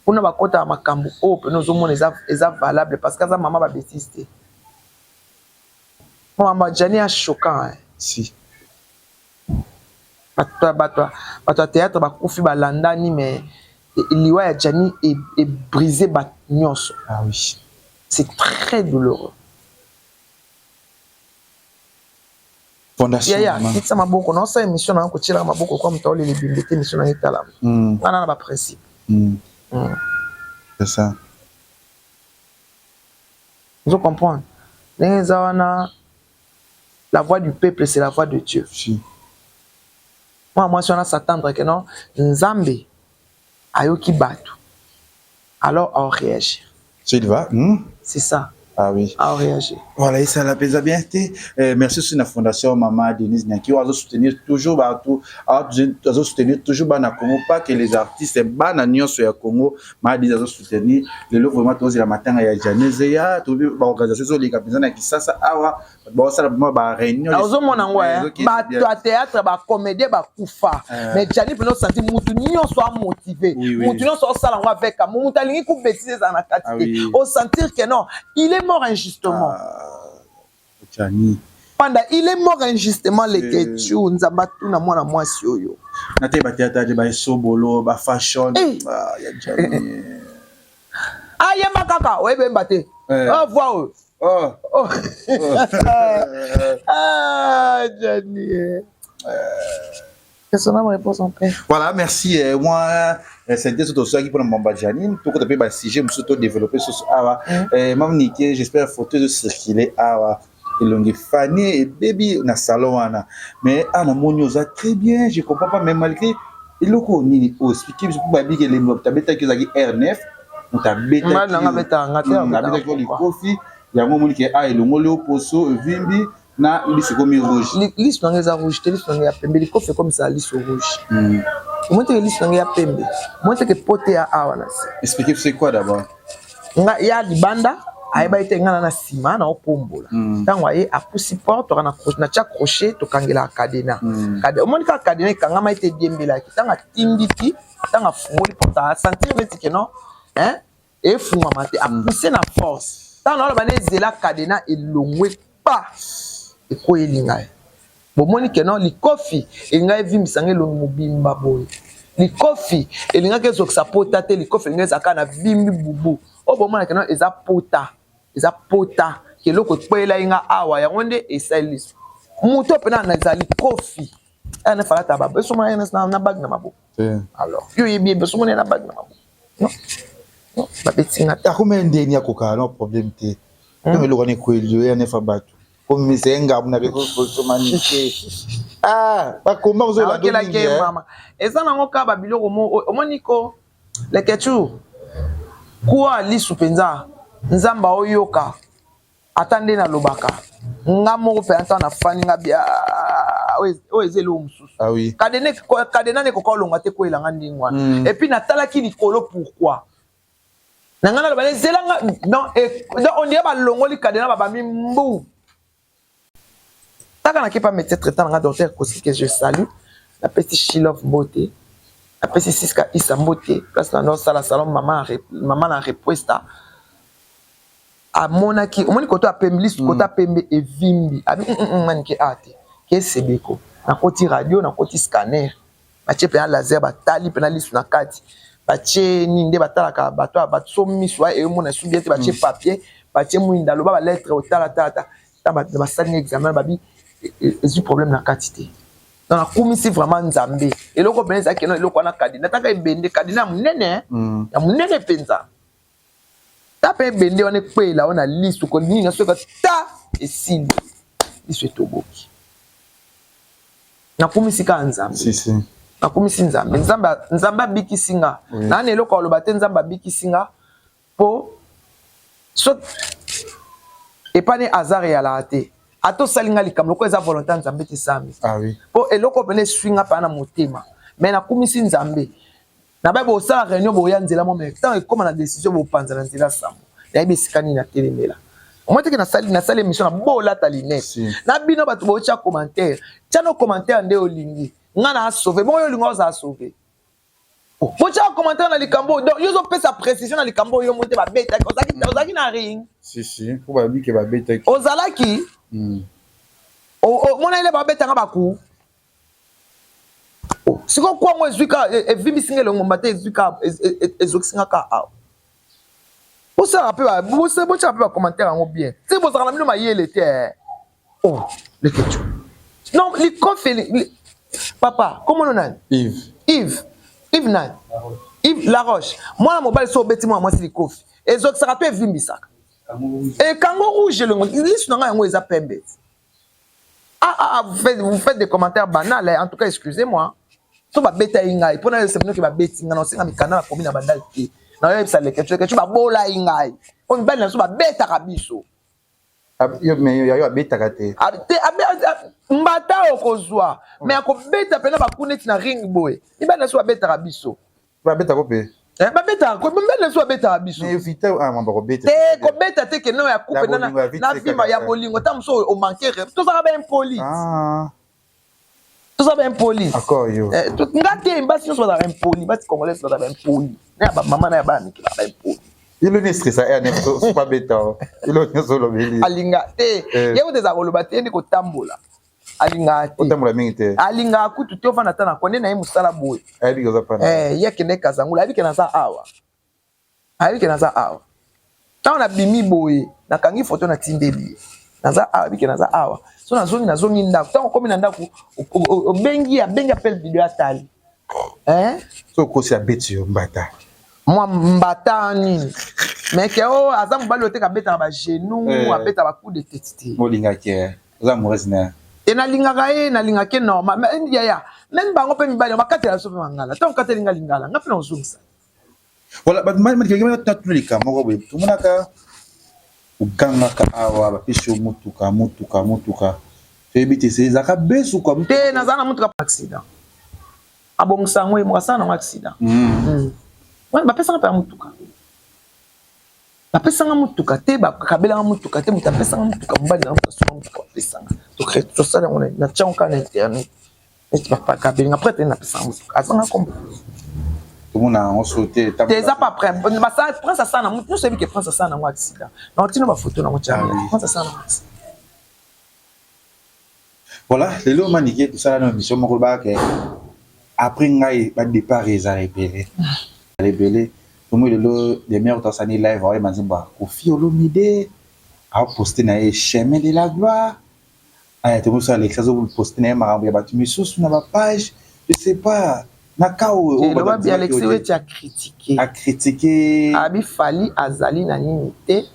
kuna bakotaka makambo oyo pene ozomona eza, eza valable parce que aza mama ba bêtise te. Mama Gianni a choquant hein. Si. Bato bato bato ya théâtre bakufi balandani mais liwa ya Gianni e, e brisé bato nyonso. Ah oui. C'est très douloureux. Fondation. Yaya, kitisa maboko na osala émission na kotielaka maboko kwa moto aolela ebembe te émission na ye etalama. Nga na ba principe. C'est ça. Ozo comprendre? Ndenge eza wana la voix du peuple c'est la voix de Dieu. Si. Mwana mwasi wana s'attendre que non Nzambe ayoki bato alors ao réagir. Silva, C'est ça. Ah oui. Ao réagir. Voilà, et ça la pesa bien te. Merci aussi na fondation Mama Denise Nyanki azo soutenir toujours bato, azo soutenir toujours bana Congo, pas que les artistes bana nyonso ya Congo, Mama Denise azo soutenir lelo vraiment tozela matanga ya Janese ya to ba organisation ezoleka mpenza na Kisasa awa baosala vraiment ba réunion. Ozomona yango bato ya théâtre ba comédien bakufa mais Gianni mpena osanti mutu nyonso amotive, mutu nyonso osala yango avec amour, mutu alingi ku bêtise ezala na kati te, osentir que non, il est mort injustement. Gianni. Panda, il est mort injustement leketu nzambe atuna mwana mwasi oyo. Na te ba théâtre ba esobolo ba fashion ah, ya Gianni. Ayemba kaka oyebemba te. Oh, voix oyo. Oh. Oh. Ah, Gianni. Que son âme repose en paix. Voilà, merci. Moi, c'était surtout ça qui pour Mamba Gianni. Tout côté ba sujet, monsieur tout développer sur awa. Mam Nike, j'espère photo de circuler awa. Elongi Fanny et baby na salon wana. Mais ah na moni oza très bien, je comprends pas mais malgré eloko nini o expliquer biso pour ba biki elembo tabeta ki ozaki R9, mutabeta Mbali nanga beta nga te. Abeta ki likofi yango omoni ke a elongoli yo poso evimbi na liso ekomi rouge. Liso nanga eza rouge te, liso nanga ya pembe, likofi ekomisa liso rouge. Omoni teke liso nanga ya pembe, omoni teke pote ya awa na se. Expliquer c'est quoi d'abord? Nga ya libanda ayeba ete nga na na nsima na opombola. Ntango aye apusi porte toka na na tia crochet tokangelaka cadena. Omoni kaka cadena ekangama ete ediembelaki. Ntango atindiki, ntango afungoli porte asentir neti ke non, hein, efungwama te, apousse na force. Ntango naoloba na ezela cadena elongwe pa ekweyeli ngai. Bomoni ke non likofi elingaki evimbisa ngai elongi mobimba boye. Likofi elingaki ezokisa pota te, likofi elingaki ezalaka na vimbi bubu. Oyo bomona ke non eza pota, eza pota eloko ekweyelaki nga awa yango nde esali liso. Moto mpenza na ezali kofi. Aya na falata ba beso mona na na bague na maboko. Alors, yo yebi beso mona na bague na maboko. Non. Non, ba beti nga. Akoma ndeni akoka no problème te. Ntango eloko wana ekweli yo ya nefa bato. Komisa ye ngambo na réseaux sociaux manike. Ah, bakomba ozolanda mingi. Mama. Eza nango kaka ba biloko mo omoni ko leketu kuwa lisu mpenza nzambe aoyoka ata nde nalobaka nga moko mpenza ntango nafandi nga bia oyo eza eloko mosusu. Ah oui. Kadena ne koka olonga te kwelanga ndenge wana. Et puis natalaki likolo pourquoi? Na ngai naloba ezela nga donc on dirait balongoli cadenas babami mbu. Taka na kepa médecin traitant na nga docteur Kosi que je salue. Napesi Shilov mbote. Napesi Siska Issa mbote. Place na nosala salon mama mama na repuesta. Amonaki omoni koto ya pembe lisu koto ya pembe evimbi. Abi manike a te. Ke sebeko. Nakoti radio, nakoti scanner. Batie pena laser batali pena lisu na kati. Batie nini nde batalaka bato bato so misu eyomona su bien te batie papier, batie mwinda loba ba lettre otala tala tala. Ntango basali nga examen babi ezwi problème na kati te. Donc nakumisi vraiment Nzambe. Eloko mpenza ezalaki keno eloko wana kadina taka ebende kadina ya monene ya monene mpenza. Ta mpe ebende wana ekweyela wana lisu ko nini na soki ta esili lisu etoboki. Nakumisi kaka Nzambe. Si, si. Nakumisi Nzambe. Nzambe Nzambe abikisi nga. Oui. Na na eloko aloba te Nzambe abikisi nga po so epane hasard eyalaka te. Ata osali nga likambo lokola eza volonté ya Nzambe te sami. Ah oui. Po eloko pene eswi nga pa na motema. Mais nakumisi Nzambe. Na ba bosala réunion boya nzela mo mais tant ekoma na décision bopanza na nzela sambo. Nayebi esika nini natelemela. Omoni te ke nasali nasali émission na bolata lunette. Si. Na bino bato botia commentaire. Tia no commentaire nde olingi. Nga na sauver. Bongo yo olingi ozala sauver. Botia commentaire na likambo donc yo ozopesa précision na likambo oyo mo te babetaki ozalaki ozalaki na ring. Si si, po babi ke babetaki. Ozalaki omona ile babetanga baku. Sikoyo kwango ezwi ka evimbisi nga elongo mbata ezwi ka ezokisi nga ka awa. Bosala pe ba botia pe ba commentaire yango bien. Ti bozalaka na bino mayele te. Oh, leketchou. Non, likofi li, papa, comment nani? Yves. Yves. Yves nani? Yves Laroche. Mwana mobali so obeti mwana mwasi likofi. Ezokisaka pe evimbisaka. Ekango rouge elongo lisu na ngai yango eza pembe. Ah, ah, ah, vous faites des commentaires banals, hein. En tout cas, excusez-moi. So babeta ye ngai pona yebisa bino ke babeti ngai naosenga mikanda nakomi na bandal te nayoyebisa leketchu leketchu babola ye ngai po mibali na biso babetaka biso. Yo abetaka te. Mbata okozwa mais akobeta pena baku neti na ring boye mibali na biso babetaka biso. Babetaka mpe. Babetaka ko mibali na biso babetaka biso. Te kobeta te ke no ya coupe na vima ya bolingo ta mosusu omanke tozalaka ba impoli. Toza ba impoli. Nga te basi nyonso bazalaka impoli basi congolaise bazalaka ba impoli na ya bamama na ya bana mike bazalaka impoli. Ilo ni stressa ya ne so pa beta. Ilo nyonso olobeli. Alinga te. Ye kutu ezala koloba te nde kotambola. Alingaka te. Otambola mingi te. Alingaka kutu te ofanda ata na kone na ye mosala boye. Ayebi ke oza pana. Ye akende Kazangula ayebi ke naza awa. Ayebi ke naza awa. Ntango nabimi boye nakangi foto natindeli ye. Naza awa ayebi ke naza awa. So nazongi nazongi ndako. Ntango okomi na ndako obengi abengi appel video atali. Eh? So okosi abeti yo mbata. Mwa mbata nini? Mais ke o aza mobali oyo te kabetaka ba genoux, abetaka ba coup de tête te. Olingaki oza amoureuse na. Te nalingaka ye nalingaka ye normal. Mais yaya, même bango pe mibali bakatela biso pe mangala. Ntango okateli nga lingala, nga pe nakozongisa. Voilà, bato natuna likambo moko boye tomonaka ogangaka awa bapesi yo motuka motuka motuka toyebi te ezalaka besu kwa te naza na motuka accident abongisa yango ye moko asala nango accident bapesanga mpe ya motuka bapesanga motuka te bakabelanga motuka te moto apesanga motuka mobali na moto asonga motuka bapesanga tosala yango na tiango kaka na internet neti bakabelinga prêtre nde napesanga motuka azanga kombo tomona yango so te te eza pa prince asala na motu nyonso oyebi ke prince asala nango accident na otino bafoto nango tia prince asala nango accident. Voilà, lelo manike tosala na émission moko lobaka ke après ngai ba départ ezala ebele ebele tomoi lelo demeure tosani live aoyeba nzembo ya Koffi Olomide aposte na ye chemin de la gloire. Aya tokomi so Alexis azo poste na ye makambo ya bato misusu na ba page je sais pas na cas oyo oyo bato bandimaki Alexis Wetchi a critiquer a critiquer abi Fally azali na nini te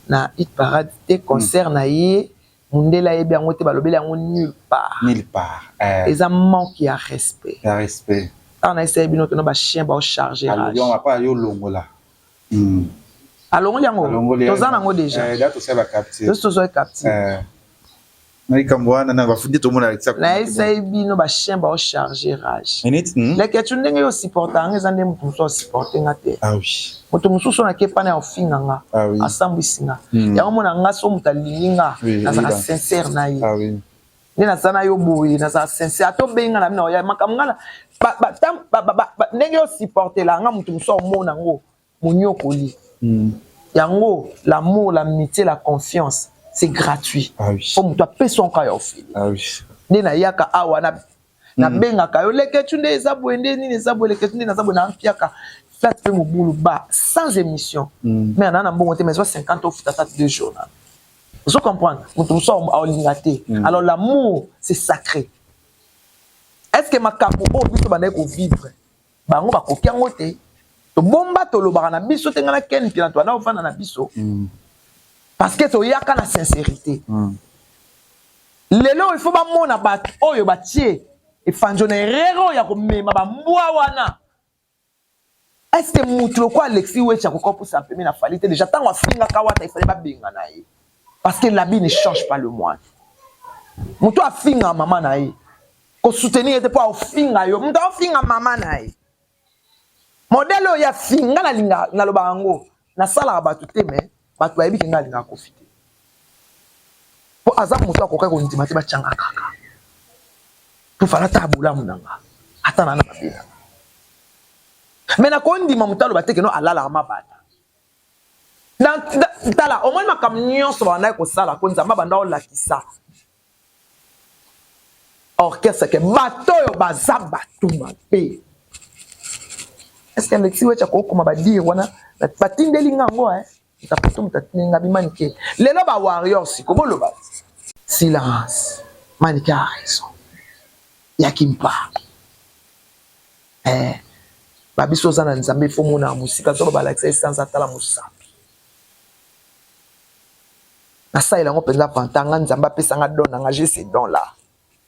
na hit parade te concert na ye mundele ayebi yango te balobeli yango nulle part nulle part eh. Eza manque ya respect ya respect Awa na yebisaki bino que no ba chiens bao charger rage alobi yango apa yo longola Alongoli yango? Alongoli Toza nango dejà. Eh, da tosala ba capture. Tosi tozwa capture. Eh. Na likambo wana na bafundi tomona Alexis akoma. Nayebisaki bino ba chien bao charge rage. Minute. Hmm? Leketchou ndenge yo supporta nga eza nde moto mosusu asupporte nga te. Ah oui. Moto mosusu na kepa na ofinga nga. Ah oui. Asambwisi nga. Yango mona nga so moto alingi nga oui, nazalaka oui, sincère na ye. Ah oui. Nde naza na yo boye nazala sincère ata obengi nga na bino ya makambo nga na ba, ba, tam, ba, ba, ba, ndenge yo supportela nga moto mosusu omona ngo monyokoli. Yango l'amour, l'amitié, la confiance c'est gratuit. Ah oui. Po moto apesa nka ya ofele. Ah oui. Nde nayaka awa na nabengaka yo Leketchou nde eza boye nde nini eza boye Leketchou nde naza boye na mpiaka flat pe mobulu ba sans émission. Mais na na mbongo te mais zwa 50 ofuta ata 2 jours na. Ozo comprendre? Moto mosusu aolinga te. Alors l'amour c'est sacré. Est-ce que makambo oyo biso bandaki ko vivre bango bakoki yango te? Tobomba tolobaka na biso te nga na Ken Mpiana tobanda kofanda na biso. Parce que toyaka na sincérité. Lelo il faut bamona bato oyo batie efanjo na erreur oyo ya komema ba mbwa wana. Est-ce que mutu lokola Alexis Wetchi akoki kopusa pembeni na Fally te? Déjà tango afingaka Wata il fallait babengana ye. Parce que l'habit ne change pas le moine. Mutu afinga mama na ye, ko soutenir ye te po afinga yo. Mutu afinga mama na ye. Modèle oyo ya finga na linga na loba yango, na salaka bato te mais bato bayebi ke nga alingaka Koffi te. Po aza mutu akoka kondima te batianga kaka. Po fala ata bolamu na nga, ata na na mabe na nga. Mais na kondima mutu aloba te ke no alalaka mabata. Tala, omoni makambo nyonso babandaki kosala ko Nzambe abanda olakisa orchestre ke bato oyo baza bato mabe. Est-ce que Alexis Wetchi akokoma ba dire wana batindeli nga yango eh? Moto moto atindeli nga bimanike. Lelo ba warriors siko boloba. Silence. Manike a raison. Ya kimpa. Eh, ba biso oza na Nzambe faut mona mosika zoba balakisa ye sans atala mosapi. Nasalela yango mpenza vanta nga Nzambe apesa nga don na nga, j'ai ce don là.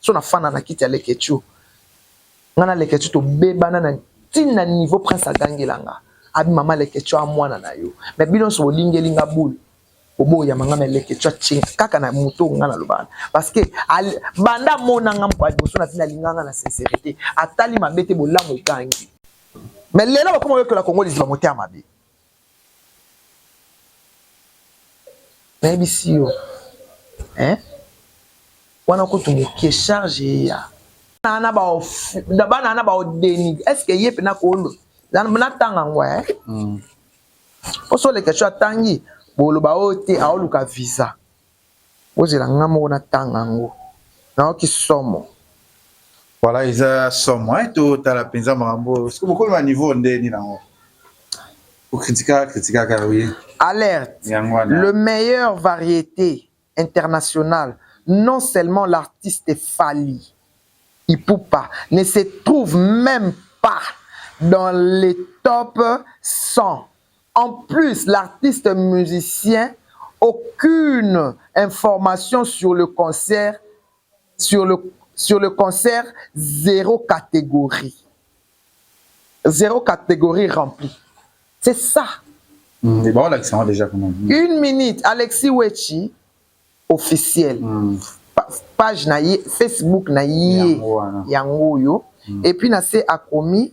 So nafanda na kiti ya Leketchou, nga na Leketchou tobebana na ntina niveau prince agangela nga abi mama Leketchou a mwana na yo, mais bino nyonso bolingeli nga boule oboyama nga, mais Leketchou atie kaka na moto nga nalobaka parce que banda amona nga moko ya liboso na tina alinga nga na sincérité, atali mabe te bolamu egangi. Mais lelo bakoma oyokola Congo liziba motema mabe. Nayebisi yo hein, wana kutu mokie charge eya bana wana ba dénigre. Est-ce que ye pena kolo natanga ngo eh? Poso Leketchou atangi boloba oyo te aoluka visa. Bozela nga moko natanga ngo. Nayoki somo. Voilà, eza somo hein, totala mpenza makambo oyo. Soki bokomi ba niveau nde nini nango? Okritika kritika kaka oui. Alerte. Yango wana. Le meilleur variété internationale, non seulement l'artiste Fally Ipupa ne se trouve même pas dans les top 100. En plus, l'artiste musicien, aucune information sur le concert, sur le concert, zéro catégorie. Zéro catégorie remplie. C'est ça. Et bon, là, c'est déjà quand même. Une minute, Alexis Wetchi, officiel. Page na ye, Facebook na ye, yango yo. Et puis, na se akomi,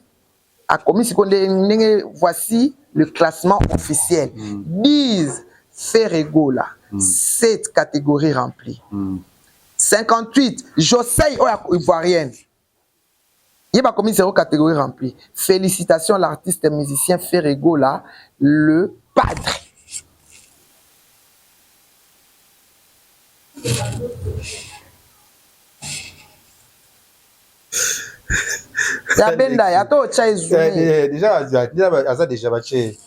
akomi siko ndenge, voici le classement officiel. 10 Ferre Gola, 7 catégories remplies. 58, Josei oyo ivoirienne. Ye bakomi 0 catégorie remplie. Félicitations l'artiste musicien Ferre Gola, le padre. Ya benda ya to cha ezumi. Déjà aza déjà bache.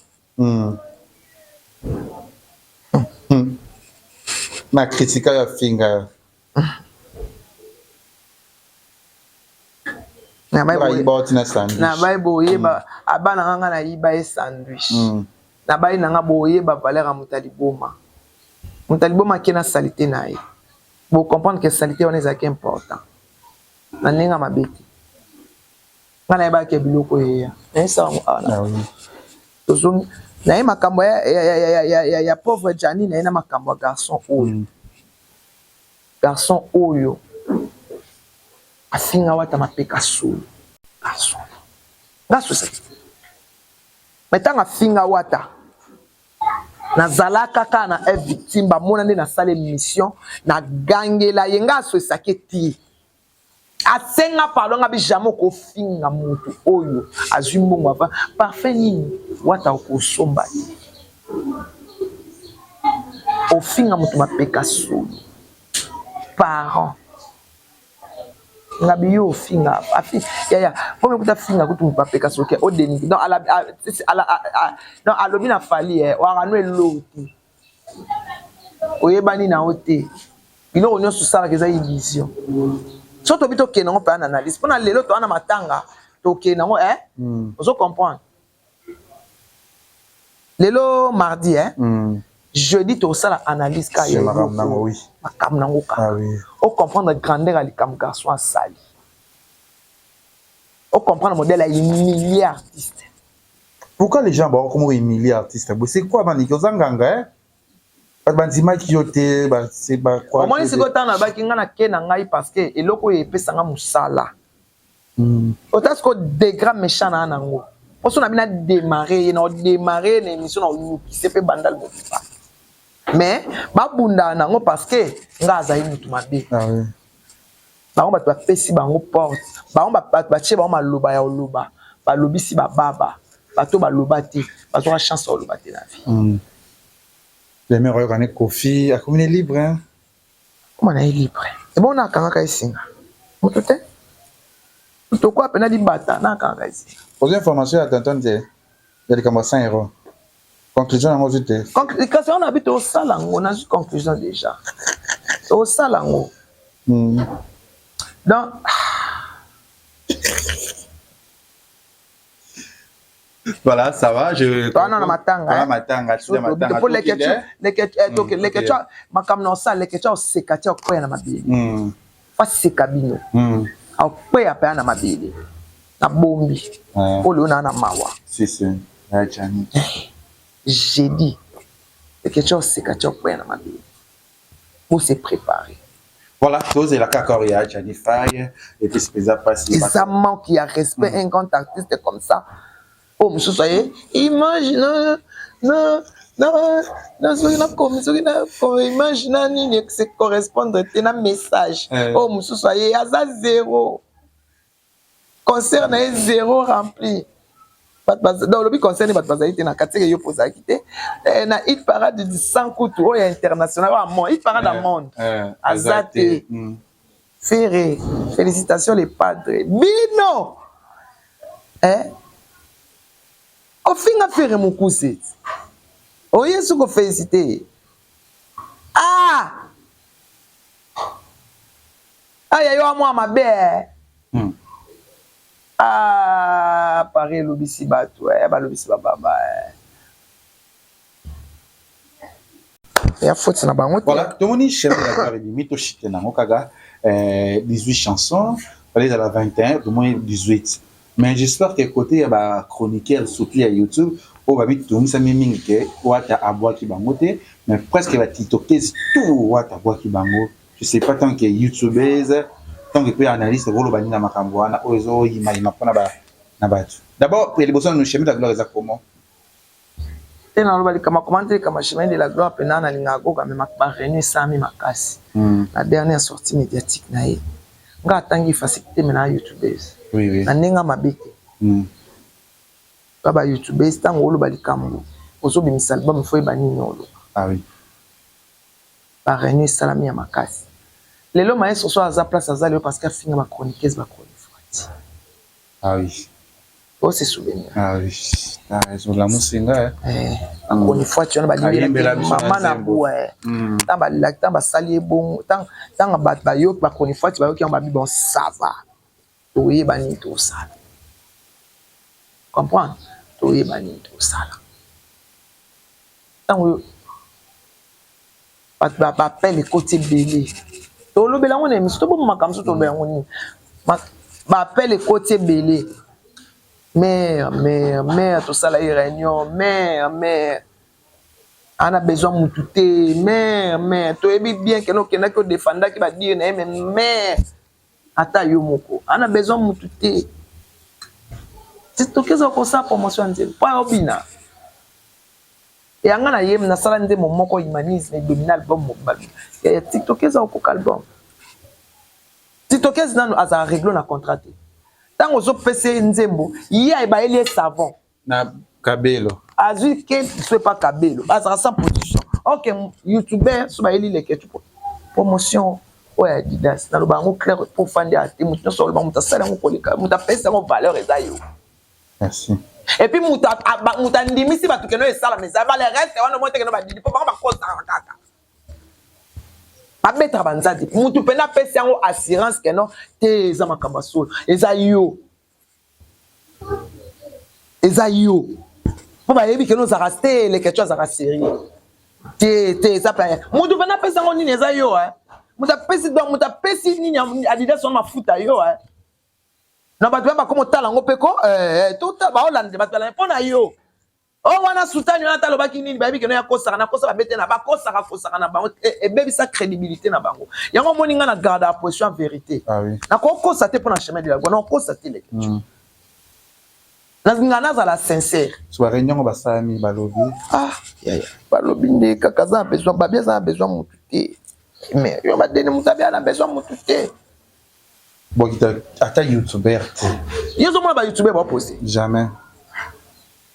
Na critika ya finga. Na baye boyeba abana nga nga nayiba ye sandwich. Na baye na nga boyeba valeur ya moto ya liboma. Moto ya liboma ake na salite na ye. Bo comprendre que salite wana ezalaki important. Na ndenge ya mabe te. Nga nayebaki biloko eya. Nayesa yango awa na. Tozongi na ye makambo ya pauvre Gianni na ye na makambo ya garçon oyo. Garçon oyo afinga wata mapeka solo. Garçon. Nga sosaki. Mais ntango afinga wata nazalaka kaka na F victime bamona nde nasala émission nagangela ye nga aswesaki eti asenga pardon nga bi jamais okofinga mutu oyo azwi mbongo ava parfum nini wata okosomba te ofinga mutu mapeka solo parent nga bi yo ofinga afi yaya vomi kuta finga kutu mutu mapeka solo ke odeniki donc ala, ala, ala, donc alobi na fali eh, oakano eloo te oyebani na yo te biloko nyonso osalaka eza illusion so tobi tokende yango mpenza na analyse mpona lelo toa na matanga tokende yango eh? Ozo comprendre lelo mardi eh? Jeudi tosala analyse ka ya makambo nango kaka ah, oui. Ocomprendre grandeur ya likambo garçon asali, ocomprendre modèle ya humilie artiste. Pourquoi les gens bakoma humilier artiste? C'est quoi, maniki oza nganga eh? Bato bandimaki yo te. Omoni sikoyo ntango nabaki ngai nake na ngai parce que eloko oyo epesanga mosala ota sikoyo degra méchant na nango mposo na bino adémarre ye na odémarre na émission na olukise mpe bandal mobimba mais babundaka nango parce que nga azali motu mabe. Ah, oui. Bango bato bapesi bango porte, bango bato batie bango maloba ya koloba, balobisi bababa, bato baloba te bazwaka chance ya koloba te na vie. Le maire oyokani Kofi akomi ne libre hein? Koma na ye libre ebongo na akangaka esinga moto te tokwa mpena libata na akangaka esinga. Ozwi information ya tonton te ya likambo ya 100 euro, conclusion yango ozwi te? Kasi wana bi tosala yango, nazwi conclusion déjà, tosala yango. Donc Voilà, ça va. Je toana na matanga. Toana matanga, tina matanga. Po leke leke makambo na osala leke tya oseka ti okweya na mabele. Aseka bino. Akweya mpe na mabele. Na bombi. Oyo na na mawa. Si si. Ya Jani. Jeudi. Leke tya oseka ti okweya na mabele. Pour se préparer. Voilà, tozela kaka oyo ya Jani Faye et puis eza pasi. Eza manque ya respect, un grand artiste comme ça. Oyo mosusu aye image na na na na soki nakomi soki na image na nini se correspondre te na message. Oyo mosusu aye aza zéro concert na ye zéro rempli, donc olobi concert ni bato bazali te na kati yo mpo ozalaki te na hit parade du sang kutu oyo ya international oyo ya hit parade ya monde aza te. Ferre, félicitations les padres bino eh? Ofinga Ferre mokuse oye soki ofélicité ah aya yo amwa mabe eh? Ah, Paris elobisi bato eh, balobisi bababa eh. Ya faute na bango te. Voilà, tomoni chemin de la gloire ebimi, toshite nango kaka 18 chansons, fallait ezala 21, tomoni 18. Mais j'espère que côté ya bachroniqueur surtout ya YouTube oyo babitungisami mingi ke Wata abwaki bango te, mais presque batiktokese tout Wata abwaki bango. Je sais pas, tant que youtubeuse, tant que mpe analyste, koloba nini na makambo wana oyo ezoyimayima mpona na bato? D'abord liboso nanu, chemin de la gloire eza comment? Te, naloba likambo akoma te, likambo chemin de la gloire mpena nalingaka koka me baréunion esalami makasi na dernière sortie médiatique na ye. Nga atangi facilité me na youtubeuse na ndenge mabe te. Ba ba youtubeuse, ntango oloba likambo ozobimisa album, fo yeba nini oloba. Ah oui. Baréunion esalami ya makasi. Lelo maestro so aza place aza lelo parce que afinga bachroniqueuse, bachronifuati. Ah oui. Ose souvenir? Ah oui, t'as raison, lamusinga. Bachronifuati wana balingela mama na bua ntango balelaki, ntango basali ye bongo, ntango bato bayoki, bachronifuati bayoki yango, babi bon, ça va, toyeba nini tosala, comprendre, toyeba nini tosala. Ntango bato bapele ekoti ebele, tolobela yango na émission, toboma makambo mosusu, tolobela yango nini, bapele ekoti ebele. Mare mare mare, tosala ye réunion, mare mare. Ana besoin mutu te mère mère toyebi bien que okendaki odefandaki ba dire na ye mais mère ata yo moko ana besoin mutu te tokeza kosala promotion ya nzembo po ayobina yanga na ye nasala nzembo moko humanisme edomina album mobimba ya tiktok eza okoka album tiktokese nanu azala réglo na contrat te ntango ozopesa ye nzembo ye ayebayeli ye savon na kabelo azwi ke so epa kabelo azala sans position ok youtuber so bayeli leketu promotion oyo ya Adidas naloba yango clair po ofandi ate moto nyonso oloba moto asali yango koleka moto apesi yango valeur eza yo. Merci. Et puis moto andimisi bato keno esalama eza ba le reste wana omoi te keno badidi mpo bango bakosaka kaka babetaka banzadi motu mpena apesi yango assurance keno te eza makambo ya solo eza yo eza yo mpo bayebi keno ozalaka te leketio azalaka serieux te te eza pe motu mpena apesi yango nini eza yo moto apesi donc moto apesi nini adidas wana mafuta yo na bato ba bakoma otala yango mpe ko eh, eh, baolanda bato balanda mpo na yo o oh, wana sutani wana ata alobaki nini bayebi keno ya kosaka na kosa babete na bakosaka kosaka na bango e, ebebisa crédibilité na bango yango omoni ngai na garde ya position ya vérité ah, oui. nakokosa te mpo na chemin de la gloire nakokosa te leke Nalinga nazala sincère. So ba réunion ngo basalami balobi. Ah yaya balobi nde kaka aza na besoin babi aza na besoin mutu te. Mais yo badene mutu abi na besoin mutu te. Bokita ata youtubeur te. Yo ozomona ba youtubeur ba poste. Jamais.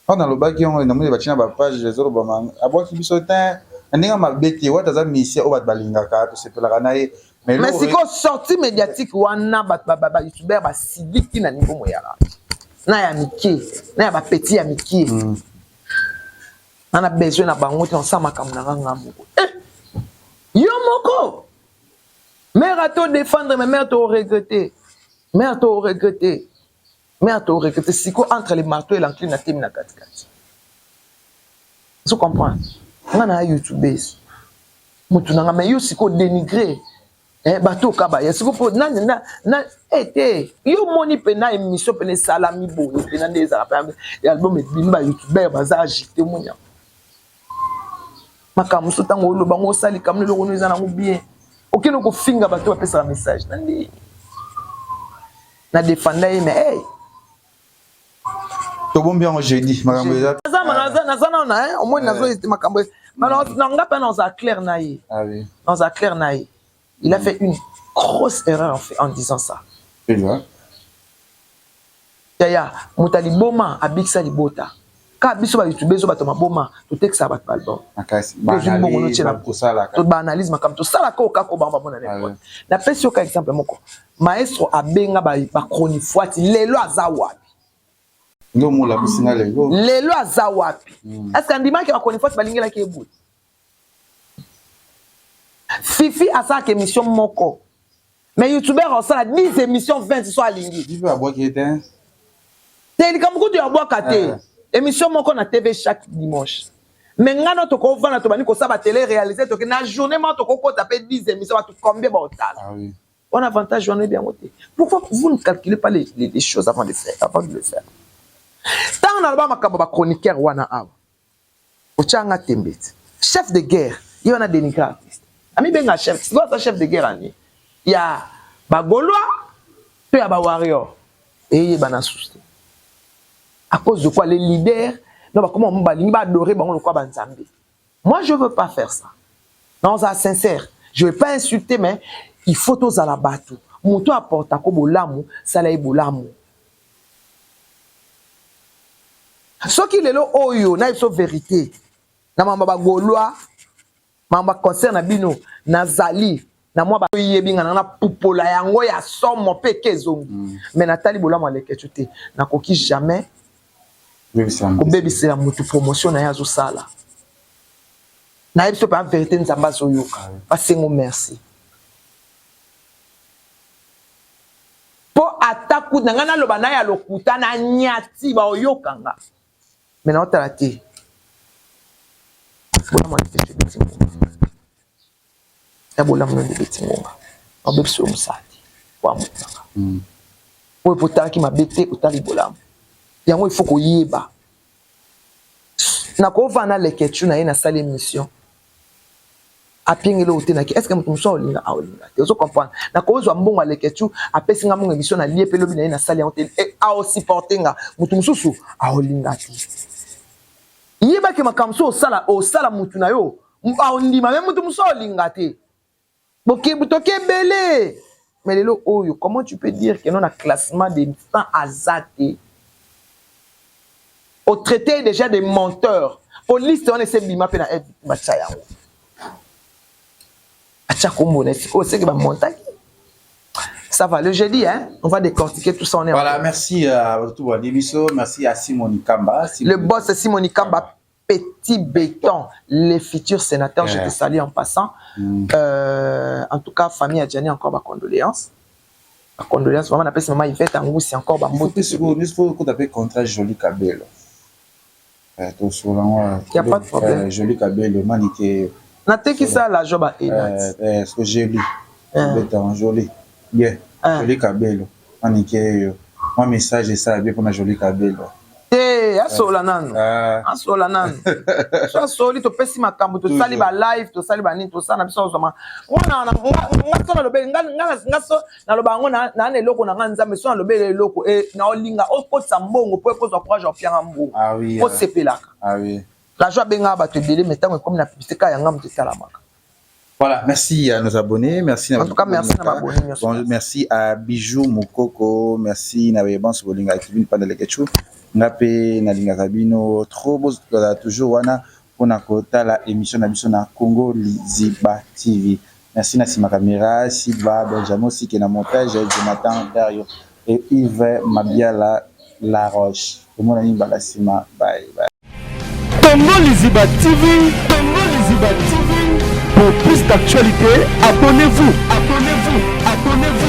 Mpo nalobaki yango namoni batie na ba page ezoloba abwaki biso te na ndenge mabe te wata aza musicien oyo bato balingaka tosepelaka na ye. Mais sikoyo sortie médiatique wana bato ba youtubeur basiliki na niveau moyaka na ya mike na ya bapeti ya mike mm. na na besoin na bango te nasala makambo na nga nga moko eh, yo moko mère ato défendre mais mère to regretter mère to regretter mère to regretter siko entre les marteau et l'enclume na temi na katikati ozo comprendre nga na youtubeuse mutu na nga mais yo siko dénigrer eh, bato oka baya siko mpo nani na, na eh, te yo moni mpena émission mpena esalami boye mpena nde ezala mpe album ebimi ba youtubeur baza agite omoni yango makambo mosusu ntango oloba ngo osali kamno eloko no eza nango bien okende kofinga bato bapesaka message na nde na defanda ye mais hey, tobombi yango jeudi makambo eza naza nano na omoni nazo eh. makambo na nga mpe naza clair na ye ah naza clair na ye il a fait une grosse erreur en, fait, en disant ça yaya moto ya liboma abikisa libota kaka biso ba youtubeurs bato maboma totekisaka bato baalbum tozwi mbongo notiela to baanalyse makambo tosalaka oyo kaka obango bamona n'importe napesi yo ka exemple moko maestro abenga bachronifuati lelo aza wapi lelo aza wapi hmm. est ce que andimaki bachronifuati balingelaki ye boye fifi asalaka émission moko mais youtubeur osala 10 émission 20 so alingi te likambo kutu ya abwaka te eh. émission moko na tv chaque dimanche mais nga no tokovanda tobandi kosala batele réalise toke na journée moko tokokota mpe 10 émission bato combien baotala ah, oui. wana avantage wana oyebi yango te pourquoi vous ne calculez pas les, les, les choses avant de, faire, avant de le faire ntango naloba makambo bachroniqueur wana awa Otia nga tembe ti. Chef de guerre ye wana denigre artiste. Amibenga chef, sikoyo aza chef de guerre ani? Ya ba gaulois to ya ba warrior? Eyebana susu te. À cause de quoi les leaders non bakoma balingi ba adorer bango lokola ba nzambe. Moi je veux pas faire ça. Non, ça sincère. Je vais pas insulter mais il faut tozala batu. Moto apporta ko bolamu, sala ye bolamu. Soki lelo oyo na biso verite na mamba ba gaulois mamba concert na bino nazali na mwa bayebi nga na pupola yango ya somo pe ke ezongi mm. mais natali bolamu ya leketchu te nakoki jamais kobebisela motu promotion na ye azosala nayebi so mpenza verite nzambe azoyoka basengo merci Po ata kutu na ngai naloba na ya lokuta na nyati baoyoka nga mais naotala te bolamu ya leketchu ebeti ngonga ya bolamu nde ebeti ngonga obebisi oyo mosala te po amonaka mm. oyo po otalaki mabe te otali bolamu yango il faut koyeba. Nakovanda na Leketchou na ye nasali émission. Apienga eloko te naki. Est-ce que moto mosusu aolinga aolinga te? Ozo comprendre? Nakozwa mbongo ya Leketchou, apesi nga mbongo émission na lie pe lobi na ye nasali yango te. E aosupporte nga. Moto mosusu aolinga te. Yeba ke makambo mosusu osala osala mutu na yo aondima me moto mosusu aolinga te. Toke ebele. Mais lelo oyo, comment tu peux dire que non na classement des 100 aza te? O traité déjà des menteurs. Po liste wana ese bima pe na aide batia yango. Atia kombo na sikoyo seke ba montaki. Ça va, le jeudi, hein, on va décortiquer tout ça. On est voilà, merci à tout le merci à Simon Kamba. Simon... Le boss Simon Kamba, petit béton, les futurs sénateurs, yeah. Je te salue en passant. En tout cas, famille Adjani, encore ma condoléance. Ma condoléance, vraiment, on appelle maman Yvette Angoussi, encore ma Il faut qu'on appelle contrat Joli Kabelo. Il n'y a pas de problème. Joli Kabelo, Manike. Nateki ça la job à Enat. Ce que j'ai lu. Béton, joli. Bien. Joli Kabelo, Manike. Moi, message, ça, bien pour la Joli Kabelo. Te, asola nanu. Asola nanu. So asoli, topesi makambo, tosali ba live, tosali ba nini, tosala na biso ozwama. Wana nga so nalobeli nga so naloba yango na na eloko na nga Nzambe so nalobeli eloko e na olinga okotisa mbongo po ekozwa courage opianga mbongo. Osepelaka. La joie abengaka bato ebele, mais ntango ekomi na publicité kaka yanga moto esalamaka. Voilà, merci à nos abonnés, merci à, en tout cas, merci à abonnés. Bon, merci à Bijou Mukoko, merci na Banso Bolinga Kibin Pandele Kechu, ngape na linga kabino trop beau toujours wana pona kotala émission na biso na Congo Liziba TV. Merci na sima caméra, Silva Benjamin aussi qui est na montage, Jonathan Dario et Yves Mabiala Laroche. Tomona ni mbala sima, bye bye. Congo Liziba TV, Congo Liziba TV. Pour plus d'actualités, abonnez-vous, abonnez-vous, abonnez-vous.